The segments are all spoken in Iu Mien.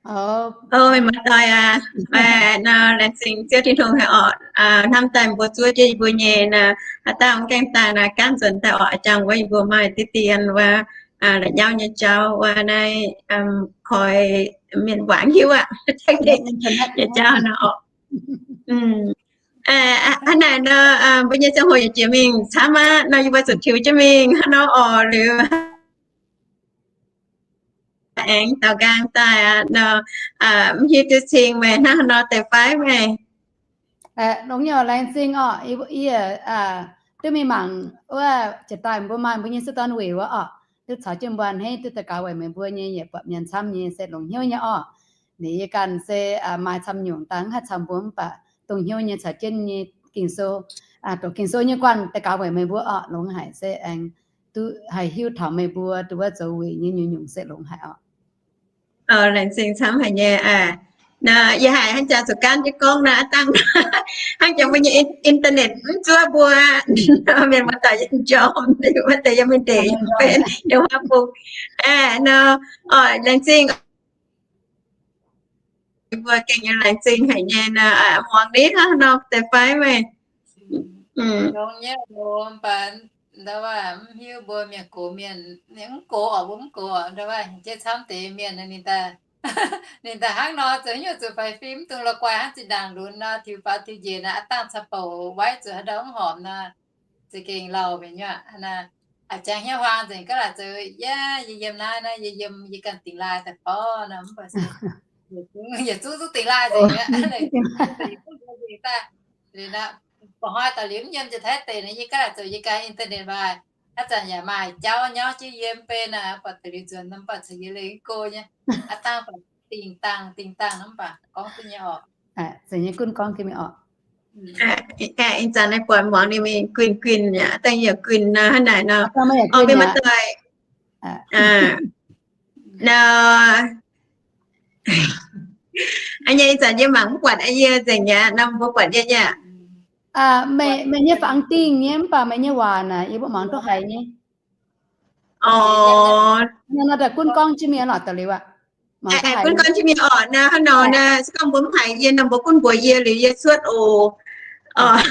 Mienh muoz-doic aac, nor laengz zingh Ziouv Tin-Hungh haic orqc, hnamv daaih mbuo zuov jienv yie mbuo nyei naaiv, aav dangh gaengh daaih naaiv gaanv nzuonx daaih orqc, a'jangc wuov yie mbuo maaih diqv dien wuov la'nyauv nyei jauv wuov naaiv, koi mienh wangc hiuv aqv, nyei jauv nor orqc. Hnangv naaic nor, mbuo nyei ziangh hoc yaac jiex mingh camv aqv nor, yie mbuo zuqc tiux jienv mingh hnangv nor orqc liuz. Aengx daaux nqaang daaih aqv nor, mv hiuv duqv cing meih hnangv haaix nor deix fai meih? Longx nyei, laengz zingh orqc. Yie duqv mingh mangc wuov jiex daaih mbuo maaih mbuo nyei suv dorn weic wuov orqc, duqv caux jienv mbuo a'hneiv duqv daux gaux weic meih mbuo nyei yietc buatc mienh camv nyei se longx hnyouv nyei orqc. Ninh yie ganh se maaih camv nyungc dangh haih caux mbuo mv baac dongh hnyouv nyei caux jienv nyei Ging-Sou, doqc Ging-Sou nyei guanh daux gaux weic meih mbuo orqc, longx haic se aengx duqv haih hiuv taux meih mbuo duqv wuov zoux weic nyei nyungc-nyungc se longx haic orqc. Laengz zingh camv haic nyei. Yie haiz hnangv jaax zuqc gaanv jienv gorngv naaiv, aav dangh hnangv jaax mbuo nyei internet mv zuov mbuo, mienh muoz-doic yiem njormh, wuov deix yiem mingh ndeic yiem benx yiem huaav bung. Nor, laengz zingh mbuo gengh nyei laengz zingh haic nyei nor, muangx nitv hnangv nor deix fai meih? Longx nyei oc, mv baac ndau wuov mv hiuv mbuo mienh gox mienh, mv gox oc, mbuo mv gox oc, ndau wuov jiex camv deix mienh ninh daaih, ninh daaih hnangv nor zoux hnyouv zuqc faix fim, mv dungx la'guaih hnangv zinh ndaangc lunx nor, tiux faaux tiux njiec naaic, aav dangh caux bouc waiv zuqc haaix ndau mv horpc nor, za'gengh lauh mienh nyuoqc. Aa, jangx hnyouv huaang nzengc gaav laaix zoux, yie, yie yiem naaiv, naaiv yie yiem, yie ganh dingx laaih daaih borv nor, mv baac yietc zungv, yietc zungv dingx laaih nzengc aqv. Liuz nor, ba'hnoi daaih liuz mv yiem Janx-Taiv deic nor, yie gaav laaix zoux yie ganh internet waac, haaix zanc yaac maaih jauv nyauv jienv yie mv bei naaic, buatc daaih liuz nzuonx nor, mv baac caux yie leih mv go nyei. Aav dangh buatc dingh dangh dingh dangh nor, mv baac gorngv duqv nyei orqc. Zeiz nyei gunv gorngv duqv nyei orqc. Ih zanc naaiv buatc muangx ninh mingh guinh guinh aqv, dangh yaac guinh nor, hnangv naaic nor. Mienh muoz-doic, nor, a'nyei ih zanc yie mangc mv buatc yie nzengc aqv, nor mbuo buatc yie nyei aqv. Meih nyei fangx dingh nyei mv baac meih nyei waac naaic yie mbuo mangc duqv haiz nyei. Orqc, nor daaih gunv gorngv jienv mingh lorqc daaih liuz aqv. Gunv gorngv jienv mingh orqc, nor hnangv nor naaic, se gorngv mbuo mv haiz yie nor, mbuo gunv mbuox yie liuz yie cuotv oc. Orqc,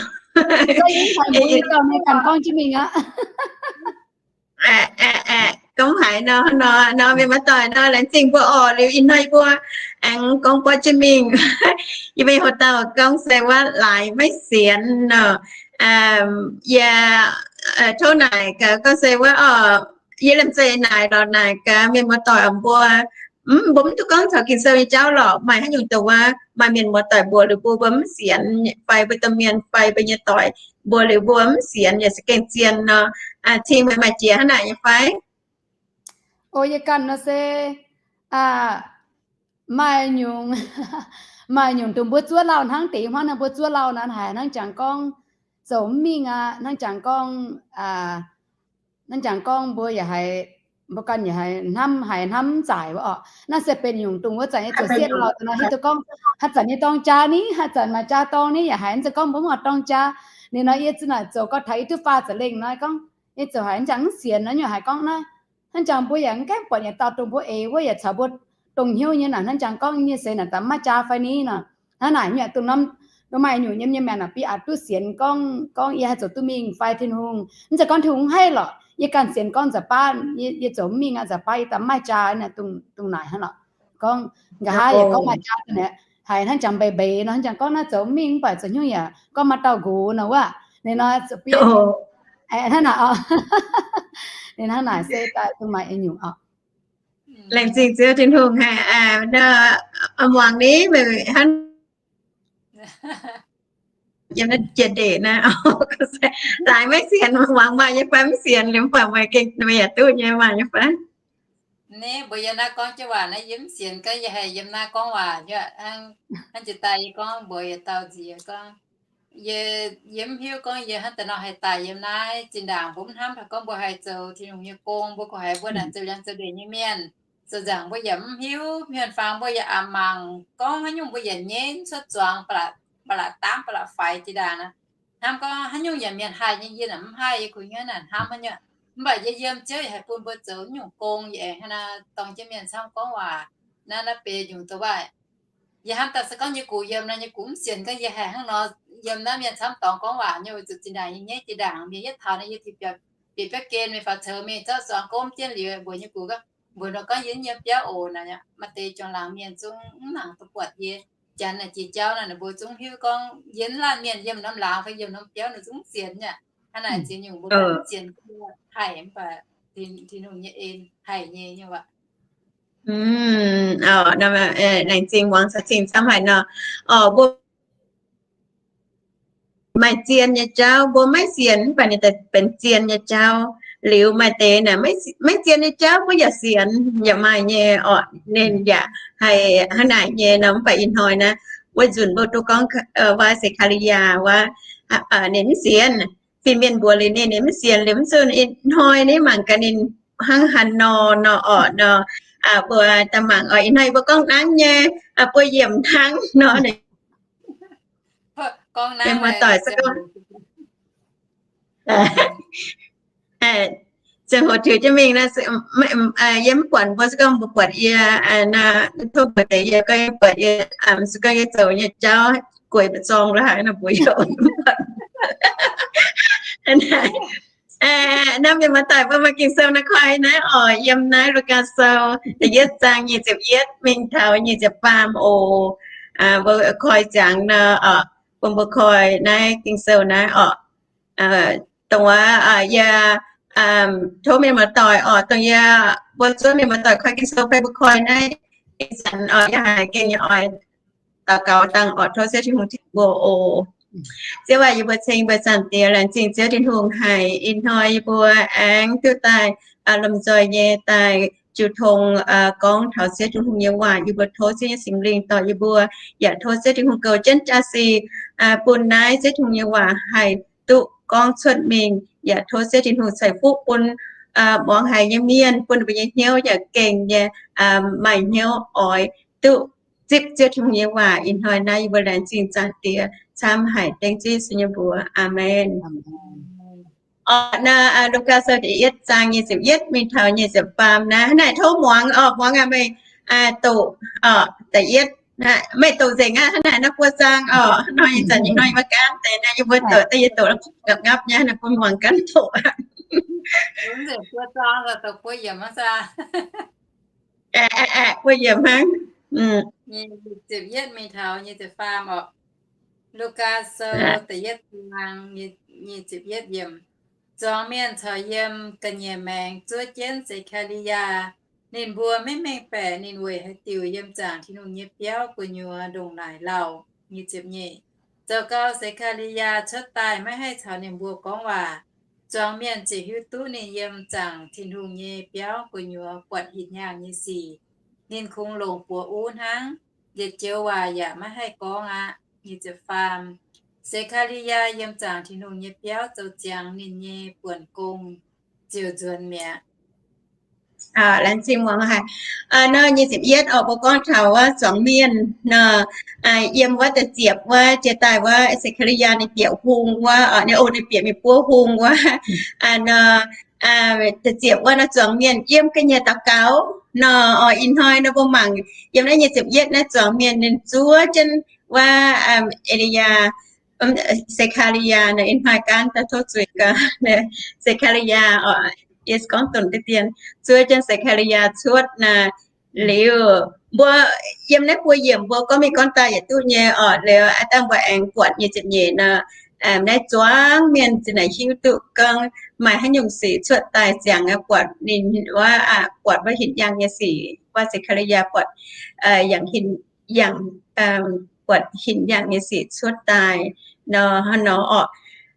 mbuo ganh gorngv jienv mingh aqv. Gorngv haiz nor, nor, nor mienh muoz-doic nor, laengz zingh mbuo orqc. Liuz ih hnoi mbuo aengx gorngv buatc jienv mingh, yie mbuo hoc dauh gorngv se wuov laaix maiv sienx nor. Yie tov naaic gaax gorngv se wuov orqc, yie liemh zeih naaic lorqc, naaic gaax mienh muoz-doic mbuo, mv, mbuo mv duqv gorngv caux Ging-Sou nyei jauv lorqc. Maaih haaix nyungc dongh wuov maaih mienh muoz-doic mbuox liuz mbuo, mbuo mv sienx fai mbuo domh mienh fai mbuo nyei doic mbuox liuz mbuo mv sienx yaac se gengh zien nor. Cing meih maaih jiex hnangv naaic nyei fai? O, yie ganh nor se maaih nyungc, maaih nyungc dongh mbuo zuov lauh hnangv deix hnangv nor, mbuo zuov lauh nor haiz hnangv jangx gorngv zoux mv mingh aqv, hnangv jangx gorngv, hnangv jangx gorngv mbuo yaac haiz, mbuo ganh yaac haiz hnamv, haiz hnamv mv zaaic wuov orqc. Naaiv se benx nyungc dongh wuov zanc yie zoux sieqv lauh daaih nor, hiuv duqv gorngv haaix zanc yie dorng jaa ni, haaix zanc maaih jaa dorng ni, yaac haiz hnangv jangx gorngv mbuo mv horpc dorng jaa. Ninh nor yie zinh naaic zoux gau taux yie duqv faah za'lengh nor gorngv, yie zoux haiz hnangv jangx mv sienx nor, nyungc haiz gorngv naaiv hnangv jangx mbuo yaac mv gaengh buatc yietc dauh dongh mbuo eix wuov yaac caux mbuo dongh hnyouv nyei naaic, hnangv jangx gorngv nyei seix naaic daaih maiv jaa fai ni nor. Hnangv naaic nyungc dongh norm, dongh maaih nyungc nyei mienh naaic bieqc aqc duqv sienx gorngv, gorngv yie haih zoux duqv mingh fai Tin-Hungh. Mv zeiz gorngv Tin-Hungh haih lorqc, yie ganh sienx gorngv nza'baav yie zoux mv mingh aqv, nza'baav yie daaih maiv jaa naaic, dongh naaic hnangv lorqc. Gorngv nqa'haav yaac gorngv maaih jaa naaic, haiz hnangv jangx mbeix mbeix nor, hnangv jangx gorngv naaiv zoux mv mingh mv baac zoux hnyouv yaac gorngv maaih dauh nqox nor wuov. Ninh nor zuqc bieqc hnangv naaic oc. Ninh hnangv naaic se daaih dongh maaih nyungc oc. Laengz zingh Ziouv Tin-Hungh haic, muangx ni meih hnangv yiem naaiv jiex ndeic naaiv, laaix maiv sienx, muangx maaih nyei fai mv sienx liuz, mv baac meih gengh meih yaac duqv nyei, maaih nyei fai? Naaiv mbuo yiem naaiv gorngv jienv waac naaiv, yie mv sienx gaax, yie haih yiem naaiv gorngv waac hnangv. Hnangv jiex daaih yie gorngv mbuox yietc dauh nziex gorngv, yie, yie mv hiuv gorngv yie hnangv daaih nor haih daaih yiem naaiv. Zinh ndaangc mbuo mv hnamv haic gorngv mbuo haih zoux Tin-Hungh nyei gong, mbuo gorngv haiz mbuo naaic zoux liangx zoux ndeic nyei mienh. Zoux nzaangc mbuo yaac mv hiuv, mienh fangx mbuo yaac aqc mangc, gorngv haaix nyungc mbuo yaac nyei mv cuotv zuangx, ba'laqc, ba'laqc daamv, ba'laqc faix jiex ndaangc naaic. Hnamv gorngv haaix nyungc yaac mienh haih nyei, yie naaic mv haih, yie kuh nyuoz naaic hnamv haaix nyungc. Mv baac yie yiem Ziouv yaac haih bun mbuo zoux nyungc gong, yie aengx hnangv naaiv dorng jienv mienh camv gorngv waac. Naaiv, naaiv benx nyungc duqv waac. Yie hnamv daaih se gorngv yie gux yiem nor, yie gux mv sienx gorngv yie haih hnangv nor yiem naaiv mienh camv dorngx gorngv waac nyei, weic zuqc zinh ndaangc yie nyaiv jiex ndaangc mienh yietv taux naaiv, yie taux biauv bieqc biauv gen mingh faaux coux mingh zorqv zuangx gomv jienv liuz, mbuox yie gux gorngv, mbuox ninh gorngv yie yiem biauv oc naaic. Maaih deix juangc laangz mienh zungv mv nangc duqv buatc yie. Janx naaic jiex jauv naaic, ninh mbuo zungv hiuv gorngv yie mv laanh mienh yiem norm laangz fai yiem norm biauv, ninh zungv mv sienx aqv. Hnangv naaic ziex nyungc mbuo mv sienx, haic mv baac Tin-Hungh nyei en haic nyei nyei waac. Laengz zingh muangx caux cing camv haic nor. Orqc, mbuo maaih zien nyei jauv mbuo maiv sienx, mv baac ninh daaih benx zien nyei jauv. Liuz maaih deix naaic maiv zien nyei jauv mbuo yaac sienx, yaac maaih nyei orqc. Ninh yaac haih hnangv naaic nyei nor. Mv baac ih hnoi naaiv wuov nzunc mbuo duqv gorngv waac Sekaliyaa wuov, ninh mv sienx. Fin-mienh mbuox liuz ninh, ninh mv sienx. Liuz mv zunh ih hnoi naaiv mangc gaax ninh hnangv haaix nor nor orqc nor. Mbuo daaih mangc orqc, ih hnoi mbuo gorngv hnangv nyei, mbuo yiemc hnangv nor. Muoz-doic se gorngv ziangh hoc tiux jienv mingh naaiv, yie mv buatc mbuo se gorngv mbuo buatc yie, tov mbuox deix yie gorngv yie buatc yie, se gorngv yie zoux nyei jauv gueix mbu'zorng lorqc haaix nor mbuo yaac mv buatc. Naaiv mienh muoz-doic mbuo maaih Ging-Sou naaiv koi naaiv orqc, yiem naaiv Lugaa Sou da'yietv zaang nyic ziepc yietv mingh taux nyic ziepc faam oc. Mbuo koi ziangx nor orqc, bun mbuo koi naaiv Ging-Sou naaiv orqc. Dongh wuov yie tov mienh muoz-doic orqc, dongh yie mbuo zuov mienh muoz-doic koi Ging-Sou fai mbuo koi naaiv ih zanc orqc, yie haiz gengh nyei oix daux gaux dangh orqc, tov Ziouv Tin-Hungh tengx mbuo oc. Ziouv aac, yie mbuo ceng mbuo Zaangc Diex, laengz zingh Ziouv Tin-Hungh haic ih hnoi yie mbuo aengx duqv daaih lomh nzoih nyei daaih jiu tong gorngv taux Ziouv Tin-Hungh nyei waac. Yie mbuo tov Ziouv nyei Singx Lingh dorh yie mbuo, yaac tov Ziouv Tin-Hungh goux jienv jaa-sic bun naaiv Ziouv Tin-Hungh nyei waac haih duqv gorngv cuotv mingh. Yaac tov Ziouv Tin-Hungh ceix fuqv bun muangx haiz nyei mienh, bun ninh mbuo nyei hnyouv yaac gengh nyei maaih hnyouv oix duqv zipv Ziouv Tin-Hungh nyei waac. Ih hnoi naaiv yie mbuo laengz zingh Zaangc Diex camv haic, dengv Ziouv Yesu nyei mbuox. Aamen. Orqc, naaiv Lugaa Sou da'yietv zaang nyic ziepc yietv mingh taux nyic ziepc faam naaiv. Hnangv naaic tov muangx orqc, muangx aac, meih doqc orqc, da'yietv, meih doqc nzengc aqv. Hnangv naaic naaiv buo zaang orqc, hnoi ih zanc ih hnoi maiv gaanv deix naaiv, yie mbuo doqc daaih yie doqc ngapv ngapv nyei, hnangv naaic bun muangx gaanv doqc. Buo yiemc hnangv. Nyic ziepc yietv mingh taux nyic ziepc faam orqc. Lugaa Sou da'yietv zaang nyic ziepc yietv yiemc. Zuangx mienh caux yiem ga'nyiec maengx zuov jienv Sekaliyaa. Ninh mbuo maiv mengh baeqc ninh weic haaix diuc yiem zaangc Tin-Hungh nyei biauv gu'nyuoz ndongc naaic lauh. Nyic ziepc nyeic. Zoux gau Sekaliyaa cuotv daaih maiv haih caux ninh mbuo gorngv waac. Zuangx mienh ziouc hiuv duqv ninh yiem zaangc Tin-Hungh nyei biauv gu'nyuoz buatc hinc yaangh nyei sic. Ninh kungx longc buoz uv hnangv, yietc joux waac yaac maiv haih gorngv aqv. Nyic ziepc faam. Sekaliyaa yiem zaangc Tin-Hungh nyei biauv zoux ziangx ninh nyei buonc gong ziouc nzuonx mi'aqv. Laengz zingh muangx haic. Nor nyic ziepc yietv orqc, mbuo gorngv taux wuov zuangx mienh nor, yiem wuov da'ziepc wuov jiex daaih wuov Sekaliyaa ninh bieqc hung wuov, ninh o ninh bieqc mingh buov hung wuov. Nor da'ziepc wuov nor zuangx mienh yiem ga'nyiec daux gaux nor. Orqc, ih hnoi nor mbuo mangc yiem naaiv nyic ziepc yietv naaiv zuangx mienh ninh zuov jienv wuov Eliyaa, Sekaliyaa nor. Ih hnoi gaanv daaih tov zuiz gaax, Sekaliyaa orqc, yie gorngv dunc deix dien, zuov jienv Sekaliyaa cuotv naaic. Liuz mbuo yiem naaiv buo yiemc mbuo gorngv mingh gorngv daaih yietc duqv nyei orqc. Liuz aav dangh mbuo aengx buatc nyic ziepc nyeic nor, naaiv zuangx mienh zinh naaic hiuv duqv gorngv maaih haaix nyungc sic cuotv daaih ziangx buatc ninh wuov, buatc wuov hinc yaangh nyei sic, wuov Sekaliyaa buatc yangh hinc yaangh, buatc hinc yaangh nyei sic cuotv daaih nor, hnangv nor orqc.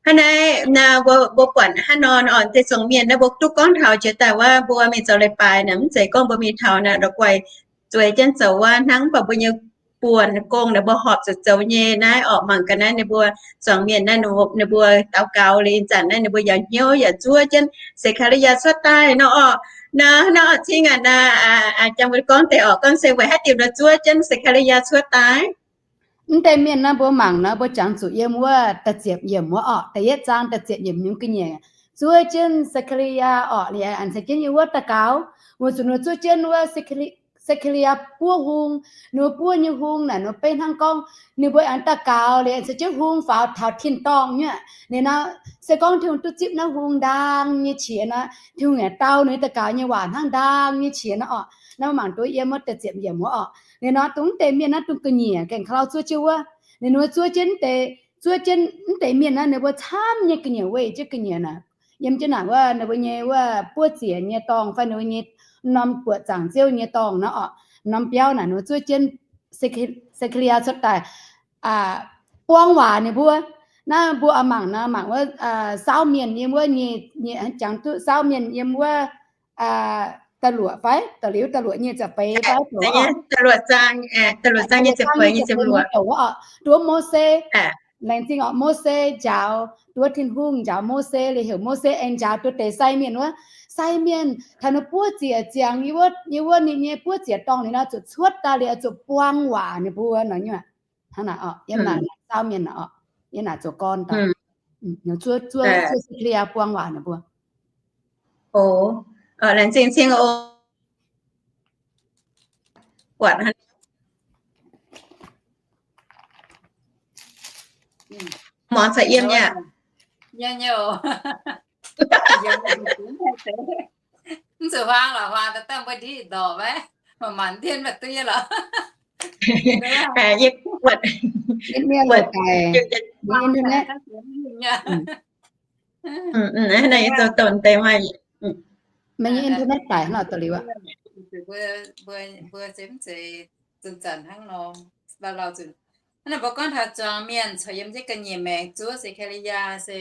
Hnangv naaiv mbuo buatc hnangv nor orqc, deix zuangx mienh naaiv mbuo duqv gorngv taux jiex daaih wuov mbuo mingh zoux leiz-baaix naaic, mv zeiz gorngv mbuo mingh taux naaic la'guaih zueiz jienv zoux wuov hnangv, mv baac mbuo nyei buonc gong naaic mbuo horpc zuqc zoux nyei naaiv orqc. Mangc gaax naaiv ninh mbuo zuangx mienh naaiv, ninh mbuo daux gaux liuz zanc naaiv ninh mbuo yaac hnyouv yaac zuov jienv Sekaliyaa cuotv daaih nor orqc. Naaiv, naaiv orqc cingx aqv, jangx mbuo gorngv deix orqc, gorngv se weic haaix diuc nor zuov jienv Sekaliyaa cuotv daaih. Mv deix mienh naaiv mbuo mangc naaiv mbuo jangx zuqc yiem wuov da'ziepc yiemc wuov orqc, da'yietv zaang da'ziepc yiemc nyungc ga'nyiec, zuov jienv Sekaliyaa orqc, ninh aengx caux jienv yiem wuov daux gaux, weic zuqc ninh zuov jienv wuov Sekali Se^kaa^li^yaa buov hung, ninh mbuo buov nyei hung naaic ninh mbuo beiv hnangv gorngv ninh mbuo aengx daux gaux liuz se jienv hung faaux taux tin-dorngh nyei. Ninh nor se gorngv Tin-Hungh duqv zipv naaiv hung ndaang nyei qiex nor, Tin-Hungh yaac dau ninh daux gaux nyei waac hnangv ndaang nyei qiex nor orqc. Naaiv mangc duqv yiem wuov deix ziepc yiemc wuov orqc. Ninh nor dongh mv deix mienh naaiv dongh ga'nyiec gaengh ka'lauh zuov jienv wuov. Ninh nor zuov jienv mv deix, zuov jienv mv deix mienh naaiv ninh mbuo camv nyei ga'nyiec weih jienv ga'nyiec naaic, yiem jienv naaic wuov ninh mbuo nyei wuov buov ziec nyei dorngh fai ninh mbuo nyei norm buoqc zaangc ziouv nyei dorngh nor orqc, norm biauv naaic ninh mbuo zuov jienv Se^kaa^li^yaa cuotv daaih buang waac ninh mbuo. Naaiv mbuo oix mangc nor mangc wuov saauv mienh yiem wuov nyei, nyei jangx duqv saauv mienh yiem wuov da'luoqc fai da'liuz da'luoqc nyei ziepc feix fai da'luoqc zaang, da'luoqc zaang nyei ziepc feix nyei ziepc luoqc. Duqv Mose, laengz zingh orqc, Mose njaaux, duqv Tin-Hungh njaaux Mose liuz heuc Mose aengx njaaux duqv deix sai mienh wuov. Sai mienh taux ninh buov ziec ziangx yiem wuov, yiem wuov ninh nyei buov ziec dorngh liuz nor zuqc cuotv daaih liuz zuqc buang waac ninh mbuo nor nyei. Hnangv naaic orqc, yiem naaic saauv mienh orqc, yiem naaic zoux gorn daaih, zuov, zuov, zuov Se^kaa^li^yaa buang waac ninh mbuo. O, laengz zingh cing o. Buatc muangx caux yiem nyei. Mv zuqc huaang lorqc, huaang daaih daaih mbuo ndiev ndorqc maiv, maaih maanc ndiev maiv duqv lorqc. Yie buatc, buatc internet. Naaiv nyei internet daic hnangv nor da'liuz aqv. Mbuo se mv zeiz zunh zanc hnangv nor, lauh lauh nzunc. Hnangv naaic mbuo gorngv taux zuangx mienh caux yiem jienv ga'nyiec maengx zuov Se^kaa^li^yaa se,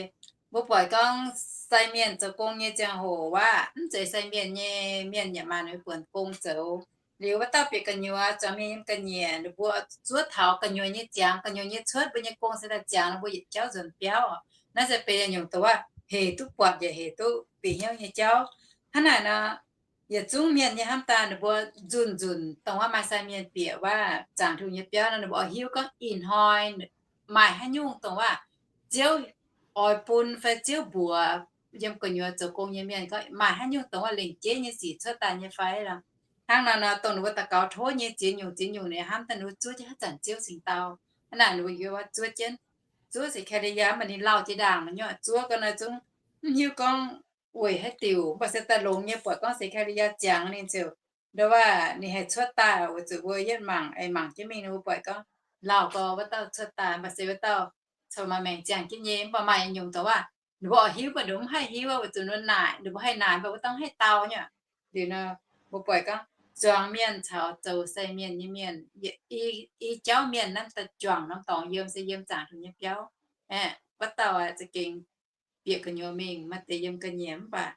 mbuo buatc gorngv sai mienh zoux gong nyei ziangh hoc wuov, mv zeiz sai mienh nyei mienh yaac maaih ninh buonc gong zoux. Liuz wuov dauh bieqc gu'nyuoz, zuangx mienh yiem ga'nyiec, ninh mbuo zuov taux gu'nyuoz nyei ziangx, gu'nyuoz nyei cuotv, mbuo nyei gong se daaih ziangx, ninh mbuo yietc jauv nzuonx biauv. Naaiv se benx yietc nyungc dongh wuov hec duqv buatc yaac hec duqv bieqc hnyouv nyei jauv. Hnangv naaic nor, yietc zungv mienh nyei hnamv daaih ninh mbuo nzunc nzunc dongh wuov maaih sai mienh bieqc wuov zaangc Tin-Hungh nyei biauv nor, ninh mbuo oix hiuv gorngv ih hnoi maaih haaix nyungc dongh wuov Ziouv oix bun fai Ziouv mbuox yiem gu'nyuoz zoux gong nyei mienh gorngv maaih haaix nyungc dongh wuov lengc jeiv nyei sic cuotv daaih nyei fai lorqc. Hnangv nor nor, dongh ninh mbuo daux gaux tov nyei ziex nyungc ziex nyungc ninh hnamv daaih ninh mbuo zuov jienv haaix zanc Ziouv cingx dau. Hnangv naaic ninh mbuo yie zuov jienv, zuov Se^kaa^li^yaa, mv baac ninh lauh jiex ndaangc nor nyei, zuov gau nor zungv mv hiuv gorngv weic haaix diuc, mv baac se daaih longx nyei buatc gorngv Se^kaa^li^yaa ziangx ninh ziouc, ndo wuov ninh haih cuotv daaih weic zuqc mbuo yietv mangc, mangc jienv mingh ninh mbuo buatc gorngv lauh gau wuov dauh cuotv daaih, mv baac se wuov dauh corc maaih maengc ziangh jienv nyei, mv baac maaih nyungc dongh wuov ninh mbuo oix hiuv mv baac ninh mbuo mv haih hiuv, weic zuqc ninh mbuo naaic, ninh mbuo haih naaic mv baac wuov dauh mv haih dau nyei. Liuz nor, mbuo buatc gorngv zuangx mienh caux zoux sai mienh nyei mienh, i jauv mienh naaiv daaih juangc norm dorngx yiem se yiem zaangc Tin-Hungh nyei biauv. Aeqv, wuov dauh za'gengh bieqc gu'nyuoz mingh, maaih deix yiem ga'nyiec mv baac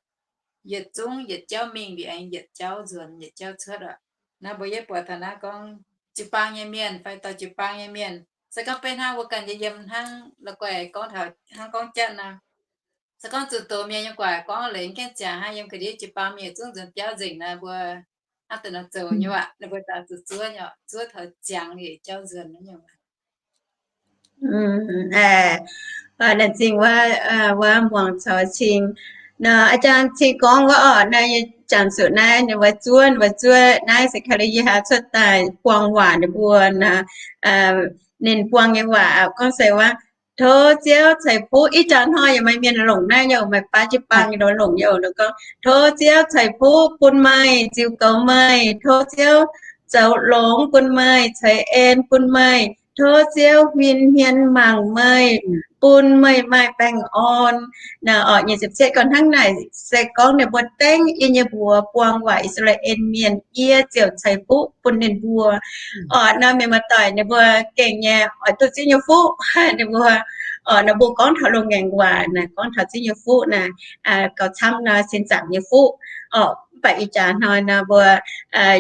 yietc zungv yietc jauv mingh liuz aengx yietc jauv nzuonx, yietc jauv cuotv aqv. Naaiv mbuo yie buatc taux naaiv gorngv jiu-baang nyei mienh fai dorh jiu-baang nyei mienh, se gorngv beiv hnangv mbuo ganh nyei yiem hnangv la'guaih gorngv taux hnangv gorngv jatv nor, se gorngv zuqc doz mienh nyei guaaic gorngv leiz mv gaengh ziangx hnangv yiem ga'ndiev jiu-baang mienh zungv nzuonx biauv nzengc nor, mbuo hnangv deix nor zoux nyei aqv. Ninh mbuo daaih zuqc zuov nyei, zuov taux ziangx liuz jauv nzuonx nyei. Laengz zingh wuov, wuov muangx caux cing nor, a'jang cing gorngv wuov orqc, naaiv yie jangx zuqc naaiv ninh mbuo zuov, ninh mbuo zuov naaiv Se^kaa^li^yaa cuotv daaih buang waac ninh mbuo nor, ninh buang nyei waac gorngv se wuov, tov Ziouv ceix fuqv. Ih jaax hnoi yaac maaih mienh longc naaiv, yaac maaih baav jiu-baang nyei longc, yaac gorngv, tov Ziouv ceix fuqv bun meih, ziux goux meih. Tov Ziouv zoux longx bun meih, ceix en bun meih. Tov Ziouv huin hmien mangc meih, bun meih maaih baengh orn. Naaiv orqc, nyic ziepc cietv gorngv hnangv naaic, se gorngv ninh mbuo dengv yie nyei mbuox buang waac I^saa^laa^en Mienh, yie ziouc ceix fuqv bun ninh mbuo. Orqc, nor mienh muoz-doic ninh mbuo gengh nyei oix duqv Ziouv nyei fuqv. Ninh mbuo, orqc, nor mbuo gorngv taux loz-ngaengc waac naaic, gorngv taux Ziouv nyei fuqv naaic, gauh camv nor sin zaangc nyei fuqv. Orqc, mv baac ih jaax hnoi nor mbuo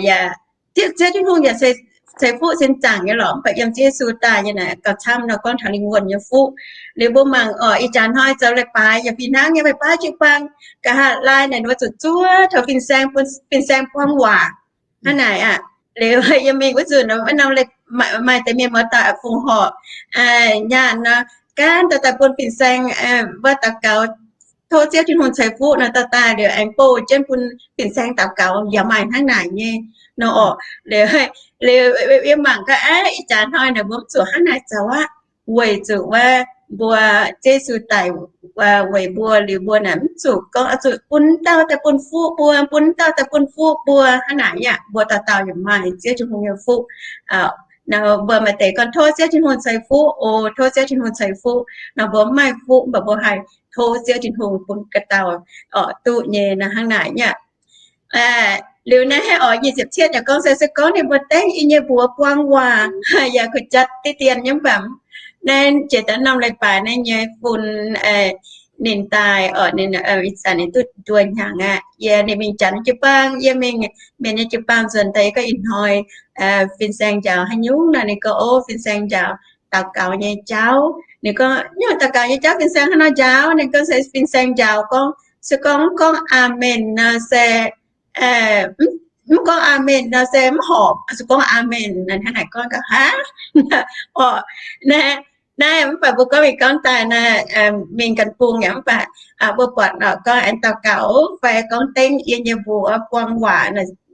yaac Ziouv, Ziouv Tin-Hungh yaac ceix fuqv sin zaangc nyei lorqc, mv baac yiem Ziouv Yesu daaih nyei naaic gauh camv nor gorngv taux lingh wuonh nyei fuqv. Liuz mbuo mangc orqc, ih jaax hnoi zoux leiz-baaix yaac fih hnangv nyei, maaih baav jiu-baang nqa'haav laai naaic ninh mbuo zuqc zuov taux fin-saeng, bun fin-saeng buang waac hnangv naaic aqv. Liuz yiem mingh wuov nzunc maaih deix mienh muoz-doic fongc horc nyaanh nor, gaanv daaih daaih bun fin-saeng wuov daux gaux tov Ziouv Tin-Hungh ceix fuqv nor, dauh daaih liuz aengx bouh jienv bun fin-saeng daux gaux yaac maaih hnangv naaic nyei nor orqc. Liuz, liuz yie mangc gaax, aav, ih jaax hnoi naaic mbuo mv zuqc hnangv naaic zoux aqv, weic zuqc wuov mbuo Yesu daic weic mbuo liuz mbuo naaic mv zuqc gorngv zuqc bun dauh daaih bun fuqv mbuo, bun dauh daaih bun fuqv mbuo hnangv naaic aqv. Mbuo dauh dauh yaac maaih Ziouv Tin-Hungh nyei fuqv. Mbuo maaih deix gorngv tov Ziouv Tin-Hungh ceix fuqv oc, tov Ziouv Tin-Hungh ceix fuqv nor, mbuo mv maaih fuqv mv baac mbuo haih tov Ziouv Tin-Hungh bun ga'dauh orqc duqv nyei nor hnangv naaic nyei aqv. Liuz naaiv haih orqc nyic ziepc cietv yaac gorngv se, se gorngv ninh mbuo dengv yie nyei mbuox buang waac, yaac kuh jatv diqv dien nyei mv baac naaiv jiex daaih norm leiz-baaix naaiv nyei fun ninh daaih orqc, ninh, ninh duqv nduov hnyangx aqv. Yie ninh mingh Janx jiu-baang, yie mingh Mienh nyei jiu-baang nzuonx daaih, yie gorngv ih hnoi fin-saeng njaaux haaix nyungc nor, ninh gorngv, o, fin-saeng njaaux daux gaux nyei jauv. Ninh gorngv, nyungc daux gaux nyei jauv fin-saeng haaix nor njaaux? Ninh gorngv se fin-saeng njaaux gorngv, se gorngv mv gorngv aamen nor se, mv gorngv aamen nor se mv horpc. Se gorngv aamen nor hnangv naaic gorngv gaax, haav, orqc, naaiv, naaiv mv baac mbuo gorngv mingh gorngv daaih naaiv, mingh ganh bung yaac mv baac mbuo buatc nor gorngv aengx daux gaux fai gorngv dengv yie nyei mbuox buang waac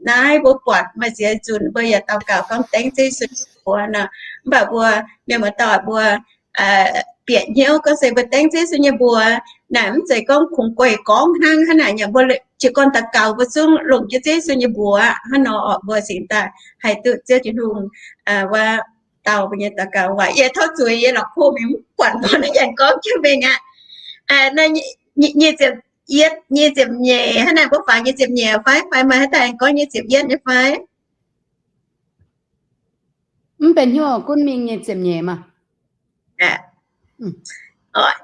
naaiv, mbuo buatc maaih ziex nzunc mbuo yaac daux gaux gorngv dengv Yesu nyei mbuox nor. Mv baac mbuo mienh muoz-doic mbuo bieqc hnyouv gorngv se mbuo dengv Yesu nyei mbuox naaic mv zeiz gorngv kungx gueic gorngv hnangv. Hnangv naaic yaac mbuo jiez gorn daux gaux mbuo zungv longc jienv Yesu nyei mbuox hnangv nor orqc, mbuo cingx daaih haih duqv Ziouv Tin-Hungh wuov dau mbuo nyei daux gaux waac. Yie tov zuiz yie la'kuqv mingh mv buatc mbuo naaiv yangh gorngv jienv mingh aqv. Nyic ziepc, nyic ziepc nyeic hnangv naaic, mbuo faaux nyic ziepc nyeic fai, fai maaih haaix dauh aengx gorngv nyic ziepc yietv nyei fai? Mv benx hnyouv gunv mingh nyic ziepc nyeic maah.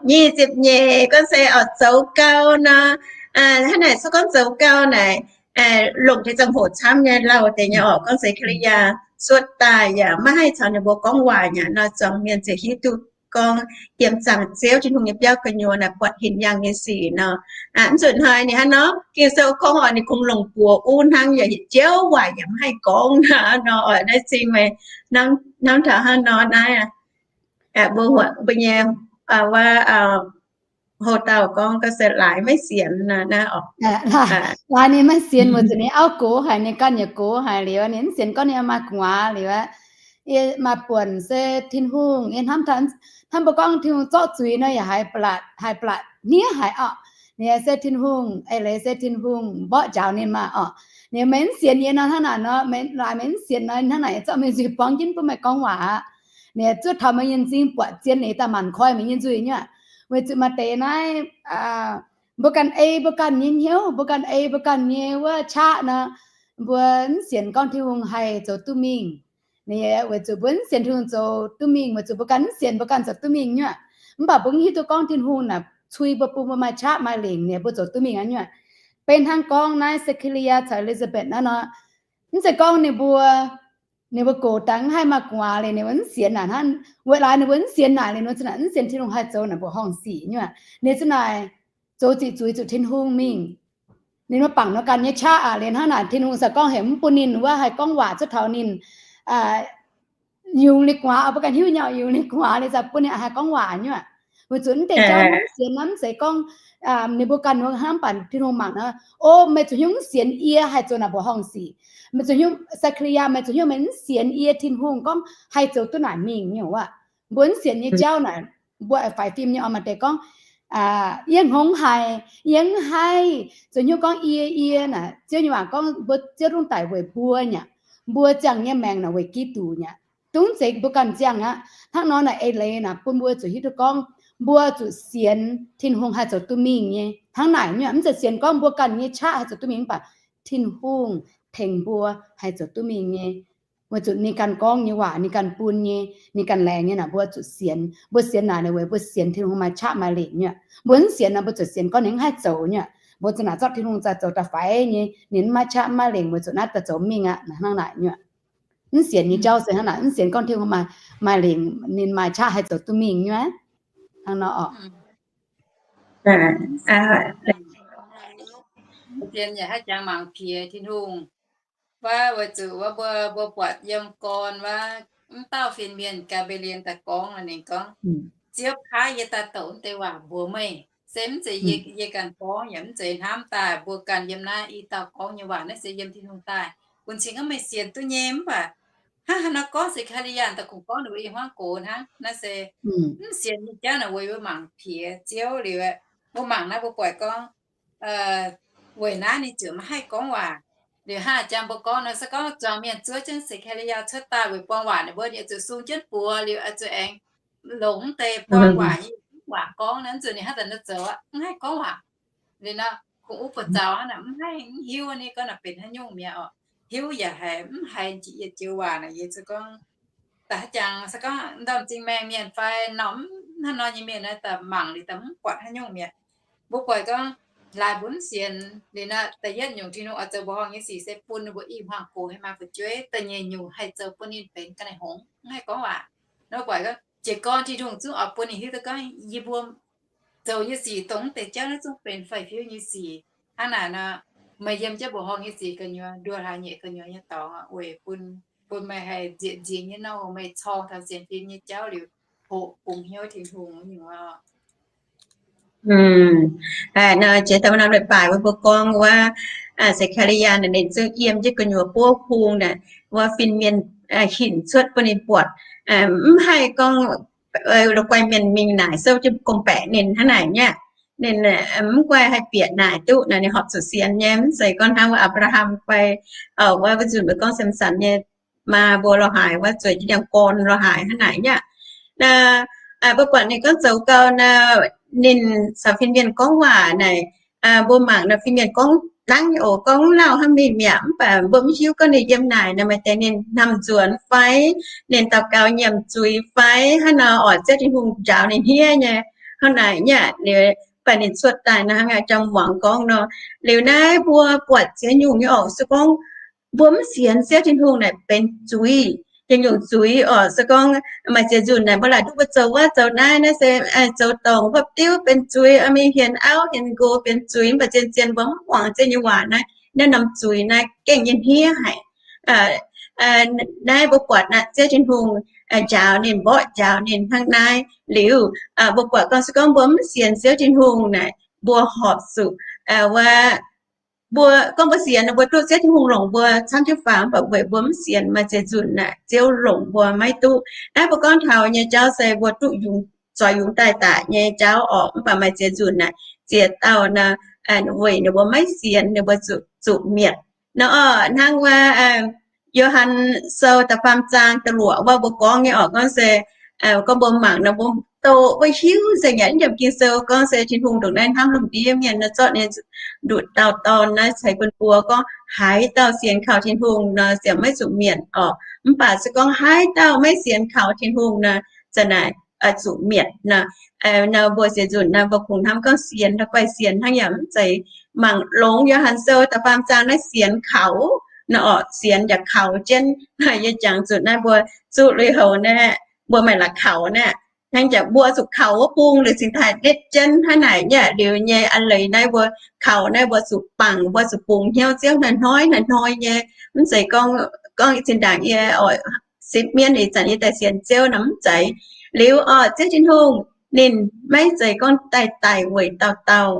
Nyic ziepc nyeic gorngv se orqc zoux gau nor, hnangv naaic se gorngv zoux gau naaic, longc deix ziangh hoc camv nyei lauh deix nyei orqc, gorngv se Kaa^li^yaa cuotv daaih yaac maiv haih caux ninh mbuo gorngv waac nyei nor, zuangx mienh ziouc hiuv duqv gorngv yiem zaangc Ziouv Tin-Hungh nyei biauv gu'nyuoz naaic buatc hinc yaangh nyei sic nor. Mv zuqc hnoi ninh hnangv nor, Ging-Sou gorngv orqc ninh kungx longc buoz uv hnangv yaac yietc jouv waac yaac mv haih gorngv nor orqc. Naaiv zingh meih hnamv taux hnangv nor naaiv, mbuo nyei wuov houv dauh gorngv gorngv se laaix maiv sienx naaiv orqc. Laaix ninh maiv sienx weic zuqc ninh auv gox haic, ninh ganh yaac gox haic liuz, ninh mv sienx gorngv ninh maaih gu'nguaaz liuz, yie maaih buonc se Tin-Hungh, yie hnamv, hnamv mbuo gorngv Tin-Hungh zorqv zuiz nor yaac haiz blatc, haiz blatc hniev haic orqc. Ninh se Tin-Hungh, eix leiz se Tin-Hungh mborqv njaaux ninh maah orqc. Ninh meih mv sienx yie nor hnangv naaic nor, laaix meih mv sienx nor hnangv naaic, yie zorqv meih nzuih buangv jienv bun meih gorngv waac aqv. Ninh zuov taux meih nyei m'zing buatc zien, ninh daaih maanc koi meih nyei nzuih nyei. Weic zuqc maaih deix naaiv mbuo ganh ei mbuo ganh nyei hnyouv, mbuo ganh ei mbuo ganh nyei wuov qaqv nor, mbuo mv sienx gorngv Tin-Hungh haih zoux duqv mingh. Ninh weic zuqc mbuo mv sienx Tin-Hungh zoux duqv mingh, weic zuqc mbuo ganh mv sienx mbuo ganh zoux duqv mingh nyuoqc. Mv baac mbuo mv hiuv duqv gorngv Tin-Hungh naaic cui mbuo bun mbuo maaih qaqv maaih lengc, ninh mbuo zoux duqv mingh aqv nyuoqc. Beiv hnangv gorngv naaiv Saa^kaa^li^yaa caux E^li^saa^mbetc naaiv nor, mv zeiz gorngv ninh mbuo, ninh mbuo gox dangh mv haih maaih gu'nguaaz liuz ninh mbuo mv sienx naaic hnangv. Weic laaix ninh mbuo mv sienx naaic liuz, ninh mbuo za'naaic mv sienx Tin-Hungh haih zoux naaic mbuoqc horngh sic nyuoqc. Ninh za'naaic zoux ziqc zuiz zuqc Tin-Hungh mingh. Ninh mbuo bangc nor ganh nyei qaqv aqv. Liuz hnangv naaic Tin-Hungh se gorngv heuc mv bun ninh wuov haih gorngv waac cuotv taux ninh yungz ninh gu'nguaaz, mbuo ganh hiuv nyei, yungz ninh gu'nguaaz liuz za'gengh bun ninh haih gorngv waac nyuoqc. Weic zuqc mv deix jauv mv sienx nor, mv zeiz gorngv ninh mbuo ganh hnangv, mv baac Tin-Hungh mangc nor, o, meih zuqc hiuv mv sienx yie haih zoux naaic mbuoqc horngh sic. Meih zuqc hiuv, Saa^kaa^li^yaa, meih zuqc hiuv meih mv sienx yie Tin-Hungh gorngv haih zoux duqv naaic mingh nyei aqv. Mbuo mv sienx nyei jauv naaic, mbuo faix fim nyei oc. Maaih deix gorngv, yie hngongx haic, yie mv haih zoux hnyouv gorngv yie, yie naaic, Ziouv nyei waac gorngv mbuo Ziouv dungv daic weic mbuo nyei aqv. Mbuo ziangh nyei maengc naaic weic Giduc nyei aqv. Dungv zeiz mbuo ganh ziangh aqv. Hnangv nor naaic eix leiz naaic bun mbuo zuqc hiuv duqv gorngv mbuo zuqc sienx Tin-Hungh haih zoux duqv mingh nyei. Hnangv naaic nyuoqc, mv zeiz sienx gorngv mbuo ganh nyei qaqv haih zoux duqv mingh, mv baac Tin-Hungh tengx mbuo haih zoux duqv mingh nyei. Weic zuqc ninh ganh gorngv nyei waac, ninh ganh bun nyei, ninh ganh laengz nyei naaic mbuo zuqc sienx. Mbuo sienx naaic ninh weic mbuo sienx Tin-Hungh maaih qaqv maaih lengc nyuoqc. Mbuo mv sienx naaic mbuo zuqc sienx gorngv ninh mv haih zoux nyuoqc. Mbuo za'naaic zorqv Tin-Hungh za'gengh zoux da'faix nyei, ninh mv maaih qaqv maaih lengc weic zuqc naaiv daaih zoux mingh aqv. Hnangv naaic nyuoqc. Mv sienx nyei jauv se hnangv naaic, mv sienx gorngv Tin-Hungh maaih, maaih lengc, ninh maaih qaqv haih zoux duqv mingh nyuoqc. Hnangv nor oc. Zien yaac haih jangx mangc piex Tin-Hungh. Wuov weic zuqc wuov mbuo, mbuo buatc yiem gorn wuov, mv dauh fin-mienh Gaa^mbe^li^en daaih gorngv ninh gorngv, Ziouv kaav yie daaih douc wuov deix waac mbuox meih. Se mv zeiz yie, yie ganh gorngv yaac mv zeiz hnamv daaih, mbuo ganh yiem naaiv i dauh gorngv nyei waac naaiv se yiem Tin-Hungh daaih. Bun cing gorngv meih sienx duqv nyei mv baac hnangv haaix nor gorngv Sekariyaa daaih kungx gorngv ninh mbuo i hmuangv gox hnangv. Naaiv se mv sienx nyei jauv naaic weic mbuo mangc piex Ziouv liuz, mbuo mangc naaiv mbuo buatc gorngv weic naaiv ninh ziouc maiv haih gorngv waac. Liuz hnangv jang mbuo gorngv nor se gorngv zuangx mienh zuov jienv Sekariyaa cuotv daaih weic buang waac ninh mbuo, ninh zuqc sung jienv buoz liuz zuqc aengx longc mv deix buang waac nyei waac gorngv naaiv, zuqc ninh hnangv daaih nor zoux aqv, mv haih gorngv waac. Liuz nor kungx uv buoz zaux hnangv naaic, mv haih, mv hiuv ninh gorngv naaic benx haaix nyungc mi'aqv oc. Hiuv yaac haiz mv haiz njiec yietc joux waac naaic, yie zuqc gorngv daaih haaix jangx se gorngv ndorm m'zing maengh mienh fai norm hnangv nor nyei mienh naaiv daaih mangc liuz daaih mv buatc haaix nyungc mi'aqv. Mbuo buatc gorngv laaix mbuo mv sienx liuz naaiv, da'yietv nyungc Tin-Hungh oix zoux mbuoqc horngh nyei sic se bun ninh mbuo i hmuangx gox haih maaih fu'jueiv. Da'nyeic nyungc haih zoux bun ninh benx ga'naaiv hngongx, mv haih gorngv waac. Nor buatc gorngv jiez gorn Tin-Hungh zungv oix bun ninh hiuv duqv gorngv yie mbuo zoux nyei sic dongh mv deix jauv naaiv zungv benx faix-fiuv nyei sic. Hnangv naaic nor, meih yiem jienv mbuoqc horngh nyei sic gu'nyuoz nduoh hlaax nyeic gu'nyuoz nyei dorngx oc, weic bun, bun meih haih nzieqc nzingx nyei nouh, meih corng taux sienx fim nyei jauv liuz, hoqc bungx hnyouv Tin-Hungh nyungc oc. Jiex daaih wuov norm leiz-baaix wuov mbuo gorngv wuov, Sekariyaa naaic ninh zungv yiem jienv gu'nyuoz buov hung naaic, wuov fin-mienh hinc cuotv bun ninh buatc, mv haih gorngv la'guaih mienh mingh naaic souv jienv gorngv-baeqc ninh hnangv naaic nyei. Ninh mv guaih haih bieqc naaic duqv naaic ninh horpc zuqc sienx nyei, mv zeiz gorngv hnangv wuov Apc^laa^ham fai wuov, wuov nzunc mbuo gorngv Samson nyei maa mbuo lorz haaix, wuov zueiz jienv ndiangx gorn lorz haaix hnangv naaic nyei. Mbuo buatc ninh gorngv zoux gau naaic, ninh caux fin-mienh gorngv waac naaic, mbuo mangc naaic fin-mienh gorngv dangv nyei oc, gorngv lauh hnangv mingh mi'aqv, mv baac mbuo mv hiuv gorngv ninh yiem naaic naaic maaih deix ninh hnamv nzuonx fai ninh daux gaux nyiemc zuiz fai hnangv nor oc, Ziouv Tin-Hungh njaaux ninh hniev nyei hnangv naaic nyei. Liuz mv baac ninh cuotv daaih naaic hnangv jang muangx gorngv nor. Liuz naaiv mbuo buatc ziex nyungc nyei oc, se gorngv mbuo mv sienx Ziouv Tin-Hungh naaic benx zuiz, yietc nyungc zuiz oc. Se gorngv maaih ziex nzunc naaic mbuo laaic duqv mbuo zoux wuov zoux naaiv, naaiv se zoux dorngc wuov diuv benx zuiz, mingh hienx auv hienx nqox benx zuiz, mv baac zien-zien mbuo mv muangx Ziouv nyei waac naaiv, naaiv norm zuiz naaiv gengh nyei hniev haic. Naaiv mbuo buatc naaic Ziouv Tin-Hungh njaaux ninh, mborqv njaaux ninh hnangv naaiv. Liuz mbuo buatc gorngv se gorngv mbuo mv sienx Ziouv Tin-Hungh naaic, mbuo horpc zuqc wuov, mbuo gorngv mbuo sienx, mbuo duqv Ziouv Tin-Hungh longc mbuo camv jienv faaux, mv baac weic mbuo mv sienx, maaih ziex nzunc naaic Ziouv longc mbuo maiv duqv. Naaiv mbuo gorngv taux nyei jauv se mbuo duqv yungz, zoix yungz daaih daic nyei jauv orqc. Mv baac maaih ziex nzunc naaic ziex dauh naaic, weic ninh mbuo maiv sienx, ninh mbuo zuqc, zuqc mietc nor. Hnangv wuov Yo^han Sou da'faam zaang da'luoqc wuov mbuo gorngv nyei orqc, gorngv se gorngv mbuo mangc nor mbuo doqc mbuo hiuv nzengc yaac mv nyiemc Ging-Sou gorngv se Tin-Hungh ndongc naaiv hnamv lungh ndiev mienh nor, zorqv ninh nduqc dauh Dorn naaiv ceix bun mbuo, gorngv haaix dauh sienx kaux Tin-Hungh nor ziouc maiv zuqc mietc orqc. Mv baac se gorngv haaix dauh maiv sienx kaux Tin-Hungh nor, za'naaic zuqc mietc nor. Nor mbuo ziex nzunc naaiv mbuo kungx hnamv gorngv sienx, la'guaih sienx hnangv yaac mv zeiz. Mangc longx Yo^han Sou da'faam zaang naaiv sienx kaux nor orqc, sienx yaac kaux jienv. Yie jangx zuqc naaiv mbuo zuqc lui-houx naaiv, mbuo maaih la'kaux naaiv, hnangv jaax mbuo zuqc kaux wuov bung liuz cingx daaih nitv jienv hnangv naaic nyei. Liuz nyei a'leiz naaiv mbuo kaux naaiv mbuo zuqc bangc, mbuo zuqc bungx hnyouv Ziouv hnoi-hnoi hnoi-hnoi nyei. Mv zeiz gorngv, gorngv zinh ndaangc yie oix sipv mienv ih zanc yie daaih sienx Ziouv nor mv zeiz. Liuz orqc, Ziouv Tin-Hungh ninh maiv zeiz gorngv daaih daic weic dauh dauh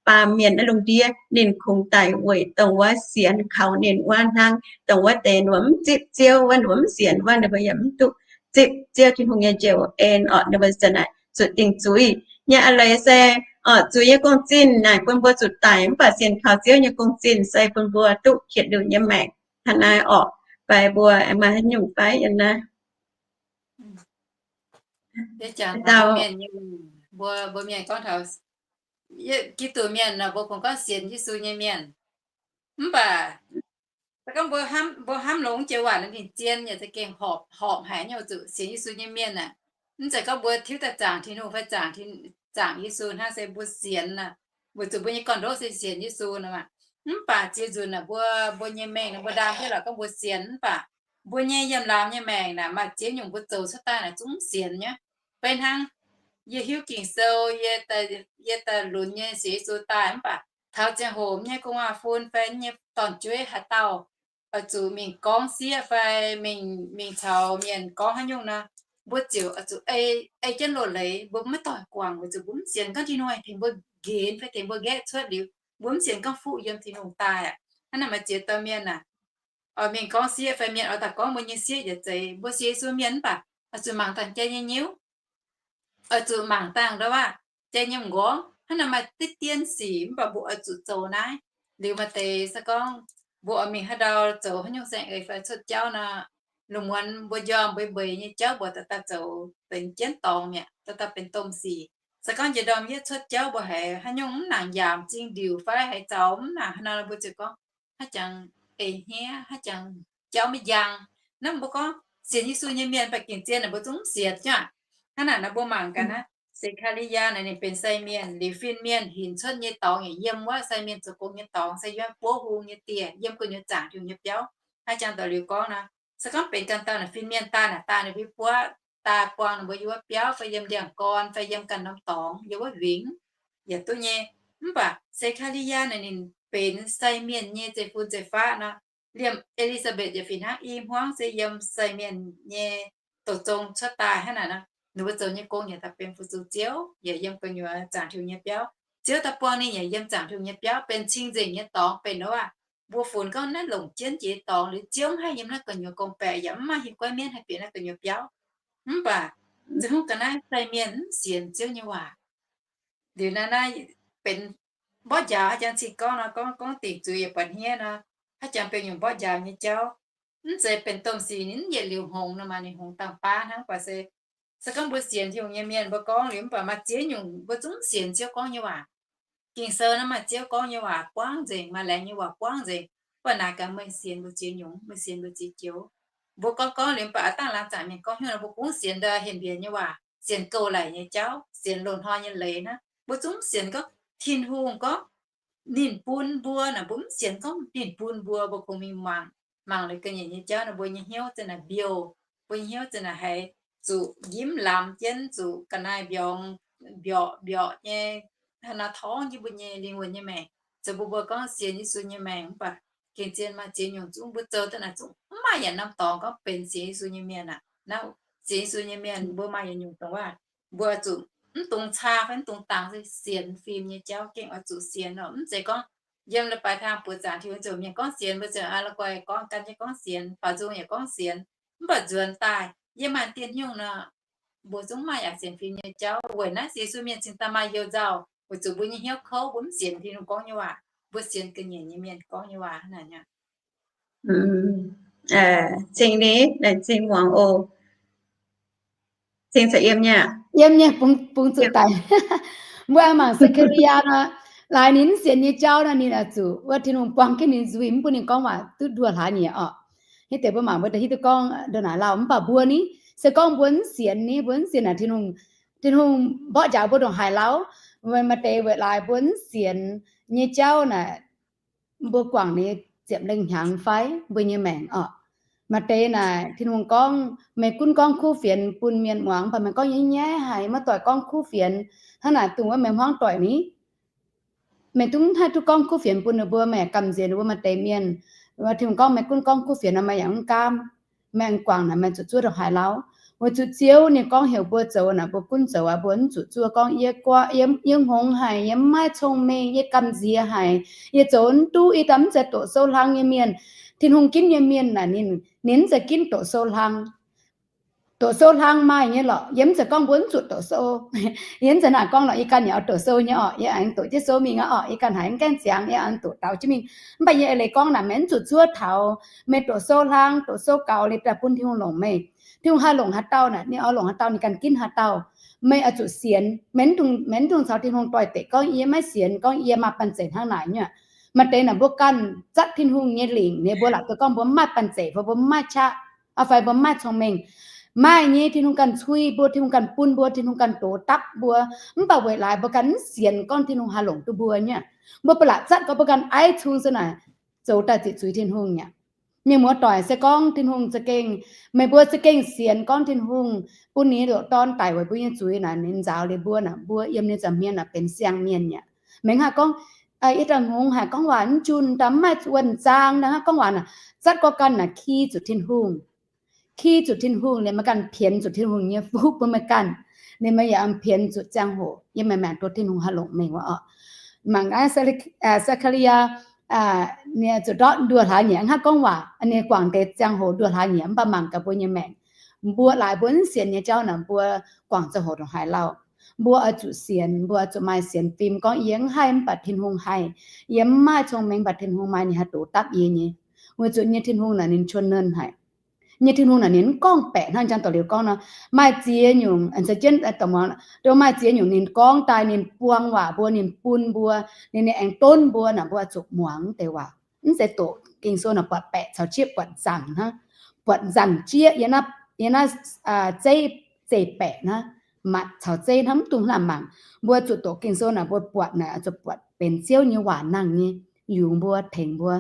baamh mienh naaiv lungh ndiev, ninh kungx daic weic dongh wuov sienx kaux ninh wuov hnangv. Dongh wuov deix ninh mbuo mv zipv Ziouv wuov, ninh mbuo mv sienx wuov, ninh mbuo yaac mv duqv zipv Ziouv Tin-Hungh nyei njoux en orqc, ninh mbuo za'naaic zuqc dingc zuiz nyei. A'leiz se orqc, zuiz nyei gong-zinh naaic bun mbuo zuqc daic, mv baac sienx kaux Ziouv nyei gong-zinh se bun mbuo duqv hietc liuz nyei maengc. Hnangv naaiv orqc, fai mbuo maaih haaix nyungc fai yiem naaiv? Mbuo, mbuo mienh gorngv taux Giduc mienh nor, mbuo kungx gorngv sienx Yesu nyei mienh. Mv baac se gorngv mbuo hnamv, mbuo hnamv longx jiex waac nor, ninh zien yaac za'gengh horpc, horpc haic nyei. Weic zuqc sienx Yesu nyei mienh aah, mv zeiz gorngv mbuo tiuv daaih zaangc Tin-Hungh fai zaangc, zaangc Yesu hnangv, se mbuo sienx aah, weic zuqc mbuo nyei gorn-ndoqv se sienx Yesu nor maah. Mv baac ziex nzunc aah, mbuo, mbuo nyei mengh nor mbuo ndaam jienv lorqc gorngv mbuo sienx, mv baac mbuo nyei yiem laamz nyei maengc naaic maaih ziex nyungc mbuo zoux cuotv daaih naaic zungv mv sienx nyei. Fai hnangv yie hiuv Ging-Sou, yie daaih, yie daaih lunx nyei sienx Yesu daaih, mv baac taux ziangh hoc nyei gu'nguaaz-fun fai nyei dorn-jueiv haaix dauh oix zuqc mingh gorngv sieqv fai mingh, mingh caux mienh gorngv haaix nyungc nor, mbuo ziouc oix zuqc ei, ei jienv loz-leiz, mbuo maiv doix guangc, weic zuqc mbuo mv sienx gorngv Tin-Hungh tengx mbuo nqenx fai tengx mbuo nqaeqv cuotv liuz, mbuo mv sienx gorngv fuqv yiem Tin-Hungh daaih aqv. Hnangv naaic maaih ziex dauh mienh aac, oix mingh gorngv sieqv fai mienh oix daaih gorngv mbuo nyei sieqv yietc zeiz, mbuo sienx Yesu mienh mv baac oix zuqc mangc dangh jai nyei nyiuv, oix zuqc mangc dangh ndau waac jai nyei m'nqorngv. Hnangv naaic maaih diqv dien sic mv baac mbuo oix zuqc zoux naaiv. Liuz maaih deix se gorngv mbuo oix mingh haaix ndau zoux haaix nyungc saeng-eix fai cuotv jauv nor, lungh muonz mbuo njormh mbeix mbeix nyei jauv mbuo daaih daaih zoux benx jienv dorngx mi'aqv, daaih daaih benx domh sic. Se gorngv njie ndorm yietv cuotv jauv mbuo haiz haaix nyungc mv nangc njaamc zingh ndiuc fai haaix zaux mv nangc haaix nor, mbuo ziouc gorngv haaix jangx eix hniev, haaix jangx jauv maiv njang. Naaiv mbuo gorngv sienx Yesu nyei mienh mv baac gengh zien naaic mbuo zungv mv sienx aqv. Hnangv naaic nor mbuo mangc gaax naaiv, Se^kaa^li^yaa naaic ninh benx sai mienh, liuz fin-mienh hinc cuotv nyei dorngx yaac yiem wuov sai mienh zoux gong nyei dorngx, se yiem buov hung nyei dieh, yiem gu'nyuoz zaangc Tin-Hungh nyei biauv. Haaix jangx daaih liuz gorngv nor, se gorngv benx ganh dauh naaic fin-mienh daaih naaic, daaih ninh mbuo buov, daaih buang ninh mbuo yiem wuov biauv fai yiem ndiangx-gorn fai yiem ganh norm dorngx, yiem wuov wingx, yaac duqv nyei. Mv baac Se^kaa^li^yaa naaic ninh benx sai mienh nyei zeiv-fun zeiv-faqv nor, liemh E^li^saa^mbetc yaac fih hnangv i hmuangv se yiem sai mienh nyei douz zong cuotv daaih hnangv naaic nor, ninh mbuo zoux nyei gong yaac daaih benx fu-sux Ziouv, yaac yiem gu'nyuoz zaangc Tin-Hungh nyei biauv. Ziouv daaih buang ninh yaac yiem zaangc Tin-Hungh nyei biauv, benx cing-nzengc nyei dorngx, benx wuov, mbuo funx gorngv naaiv longc jienv jiex dorngx liuz, Ziouv mv haih yiem naaiv gu'nyuoz gong-baeqc, yaac mv maaih hieh guaiv mienv haih bieqc naaiv gu'nyuoz biauv. Mv baac ziouc hnangv ga'naaiv sai mienh mv sienx Ziouv nyei waac. Liuz naaiv naaiv benx mborqv njaaux, haaix jangx cing gorngv nor, gorngv gorngv dingc zuiz yaac buatc hniev nor, haaix jangx benx nyungc mborqv njaaux nyei jauv. Mv zeiz benx domh sic ninh mv yietc liuz hngongx nor, maaih ninh hngongx dangh baav hnangv. Mv baac se, se gorngv mbuo sienx Tin-Hungh nyei mienh mbuo gorngv liuz mv baac maaih ziex nyungc mbuo zungv mv sienx Ziouv gorngv nyei waac. Ging-Sou naaiv maaih Ziouv gorngv nyei waac buangv nzengc, maaih laengz nyei waac buangv nzengc. Mv baac naaic gaax meih sienx mbuo ziex nyungc, meih sienx mbuo ziex joux. Mbuo gorngv gorngv liuz mv baac aav dangh laangz zaangc mienh gorngv hnyouv nor, mbuo kungx sienx ndau henv mbienx nyei waac, sienx gouv laic nyei jauv, sienx loz-hnoi nyei leiz naaiv, mbuo zungv mv sienx gorngv Tin-Hungh gorngv ninh bun mbuo naaic, mbuo mv sienx gorngv ninh bun mbuo. Mbuo kungx mingh mangc, mangc liuz ga'nyiec nyei jauv nor, mbuo nyei hnyouv za'naaic mbiouh, mbuo nyei hnyouv za'naaic haiz zuqc njimv lamz jienv, zuqc ga'naaiv mbiorngz mbiorqc mbiorqc nyei, hnangv naaiv torngv jienv mbuo nyei lingh wuonh nyei maengc. Zoux bun mbuo gorngv sienx Yesu nyei maengc mv baac gengh zien maaih ziex nyungc zungv mbuo zoux daaih naaic zungv mv maaih yaac norm dorngx gorngv benx sienx Yesu nyei mienh aqv. Naaiv sienx Yesu nyei mienh mbuo maaih yietc nyungc dongh waac, mbuo zuqc mv dungx caa fai mv dungx dangx se sienx fim nyei jauv gengh oix zuqc sienx oc. Mv zeiz gorngv yiem leiz-baaix hnangv buoz zaangc Tin-Hungh zoux mienh gorngv sienx, mbuo ziouc aa la'guaih gorngv gan jienv gorngv sienx, faaux nzung yaac gorngv sienx. Mv baac nzuonx daaih yiem maanc dien hnyungv nor, mbuo zungv maaih yaac sienx fim nyei jauv. Weic naaiv sienx Yesu mienh cingx daaih maaih you nzauh, weic zuqc mbuo nyei hnyouv kouv, mbuo mv sienx Tin-Hungh gorngv nyei waac, mbuo sienx ga'nyiec nyei mienh gorngv nyei waac hnangv naaic. Ceng ni, ceng muangx oc. Ceng yiem nyei, yiem nyei, bungx zuqc daic. Mbuo mangc Se^kaa^li^yaa nor, laaix ninh mv sienx nyei jauv nor, ninh oix zuqc wuov Tin-Hungh buang jienv ninh nzuih, mv bun ninh gorngv waac duqv nduoh hlaax nyieqc orqc. Hiuv deix mbuo mangc mbuo hiuv duqv gorngv ndongc naaic lauh, mv baac mbuo ni, se gorngv mbuo mv sienx ni, mbuo mv sienx naaic Tin-Hungh, Tin-Hungh mborqv njaaux mbuo ndongc haaix lauh, maaih deix weic laaix mbuo mv sienx nyei jauv naaic, mbuo guangc ninh ziepc lengh hnyangx fai mbuo nyei maengc orqc. Maaih deix naaic Tin-Hungh gorngv, meih gunv gorngv kuv fienx bun mienh muangx, mv baac meih gorngv nyei nyaiv haic, maiv doic gorngv kuv fienx. Hnangv naaic dongh wuov meih hmuangv doic ni, meih dungv haih duqv gorngv kuv fienx bun ninh mbuo, meih gamh nziex ninh mbuo maaih deix mienh. Tin-Hungh gorngv meih gunv gorngv kuv fienx nor, meih yaac mv gaamv. Meih aengx guangc naaic meih zuqc zuov ndongc haaix lauh. Weic zuqc Ziouv ninh gorngv heuc mbuo zoux naaic, mbuo gunv zoux aqv. Mbuo mv zuqc zuov gorngv yie guaatv, yie, yie hngongx haic, yie mv maaih cong-mengh, yie gamh nziex haic, yie zoux mv duqv, yie daaih mv zeiz doqc sou hlang nyei mienh. Tin-Hungh ginv nyei mienh naaic ninh, ninh mv zeiz ginv doqc sou hlang. Doqc sou hlang maaih nyei lorqc. Yie mv zeiz gorngv mbuo mv zuqc doqc sou. Yie mv zeiz naaic gorngv lorqc, yie ganh yaac oix doqc sou nyei orqc. Yie aengx doqc jienv sou mingh aqv orqc. Yie ganh haiz mv gaengh ziangx, yie aengx doqc daaux jienv mingh. Mv baac yie eix leiz gorngv naaic, meih mv zuqc zuov taux meih doqc sou hlang, doqc sou gaux liuz daaih bun Tin-Hungh longc meih. Tin-Hungh haih longc haaix dauh naaic, ninh oix longc haaix dauh ninh ganh ginv haaix dauh. Meih oix zuqc sienx. Meih mv dungx, meih mv dungx caux Tin-Hungh doix-dekc gorngv yie maiv sienx, gorngv yie maaih banh zeic hnangv naaic nyei. Maaih deix naaic mbuo ganh zatv Tin-Hungh nyei lingc nyei, mbuo laaic duqv gorngv mbuo mv maaih banh zeic fai mbuo mv maaih qaqv, fai mbuo mv maaih cong-mengh. Maaih nyei, Tin-Hungh ganh cui mbuo, Tin-Hungh ganh bun mbuo, Tin-Hungh ganh dox dapv mbuo. Mv baac weic laaix mbuo ganh mv sienx gorngv Tin-Hungh haih longc duqv mbuo nyei. Mbuo ba'laqc zatv gorngv mbuo ganh aiv cung se naaic zoux daaih ziqc zuiz Tin-Hungh nyei. Mienh muoz-doic, se gorngv Tin-Hungh za'gengh, meih mbuo za'gengh sienx gorngv Tin-Hungh bun ninh nyei loc dorn daic weic mbuo nyei zuiz naaic, ninh nzaaux liuz mbuo naaic, mbuo yiem ninh nza'hmien naaic benx siang-mienh aqv. Meih mv haih gorngv, ih daaih hngongx haic, gorngv waac mv jun, daaih mv maaih wuonh zaang, daaih mv haih gorngv waac naaic, zatv gorngv ganh naaic ki zuqc Tin-Hungh. ki zuqc Tin-Hungh, ninh maiv ganh pienx zuqc Tin-Hungh nyei fuqv bun meih ganh. Ninh maiv yaac pienx zuqc ziangh hoc yiem meih maengc duqv Tin-Hungh haih longc mengh wuov orqc. Mangc naaiv Se^kaa^li^yaa, ninh zuqc ndortv nduoh hlaax nyieqc hnangv gorngv waac, ninh guangc deix ziangh hoc nduoh hlaax nyieqc, mv baac mangc gaax mbuo nyei maengc. Mbuo laaix mbuo mv sienx nyei jauv naaic, mbuo guangc ziangh hoc ndongc haaix lauh. Mbuo oix zuqc sienx, mbuo oix zuqc maaih sienx fim gorngv yie mv haih mv baac Tin-Hungh haih, yie mv maaih cong-mengh mv baac Tin-Hungh maaih, ninh haih dox dapv yie nyei. Weic zuqc nyei Tin-Hungh naaic ninh cuotv nernh haic. Nyei Tin-Hungh naaic ninh mv gorngv baeqc hnangv jangx da'liuz gorngv nor, maaih ziex nyungc, maaih ziex nyungc ninh gorngv daaih, ninh buang waac mbuo, ninh bun mbuo, ninh, ninh aengx donv mbuo naaic, mbuo zuqc muangx deix waac. Mv zeiz doqc Ging-Sou naaic buatc baeqc caux jieqv buatc nzangc hnangv, buatc nzangc jieqv yiem naaiv, yiem naaiv zeiv zeih baeqc naaiv, matc caux zeiv hnangv mv dungx hnangv mangc. Mbuo zuqc doqc Ging-Sou naaic mbuo buatc naaic zuqc buatc benx Ziouv nyei waac nangh nyei, yungz mbuo, tengx mbuo,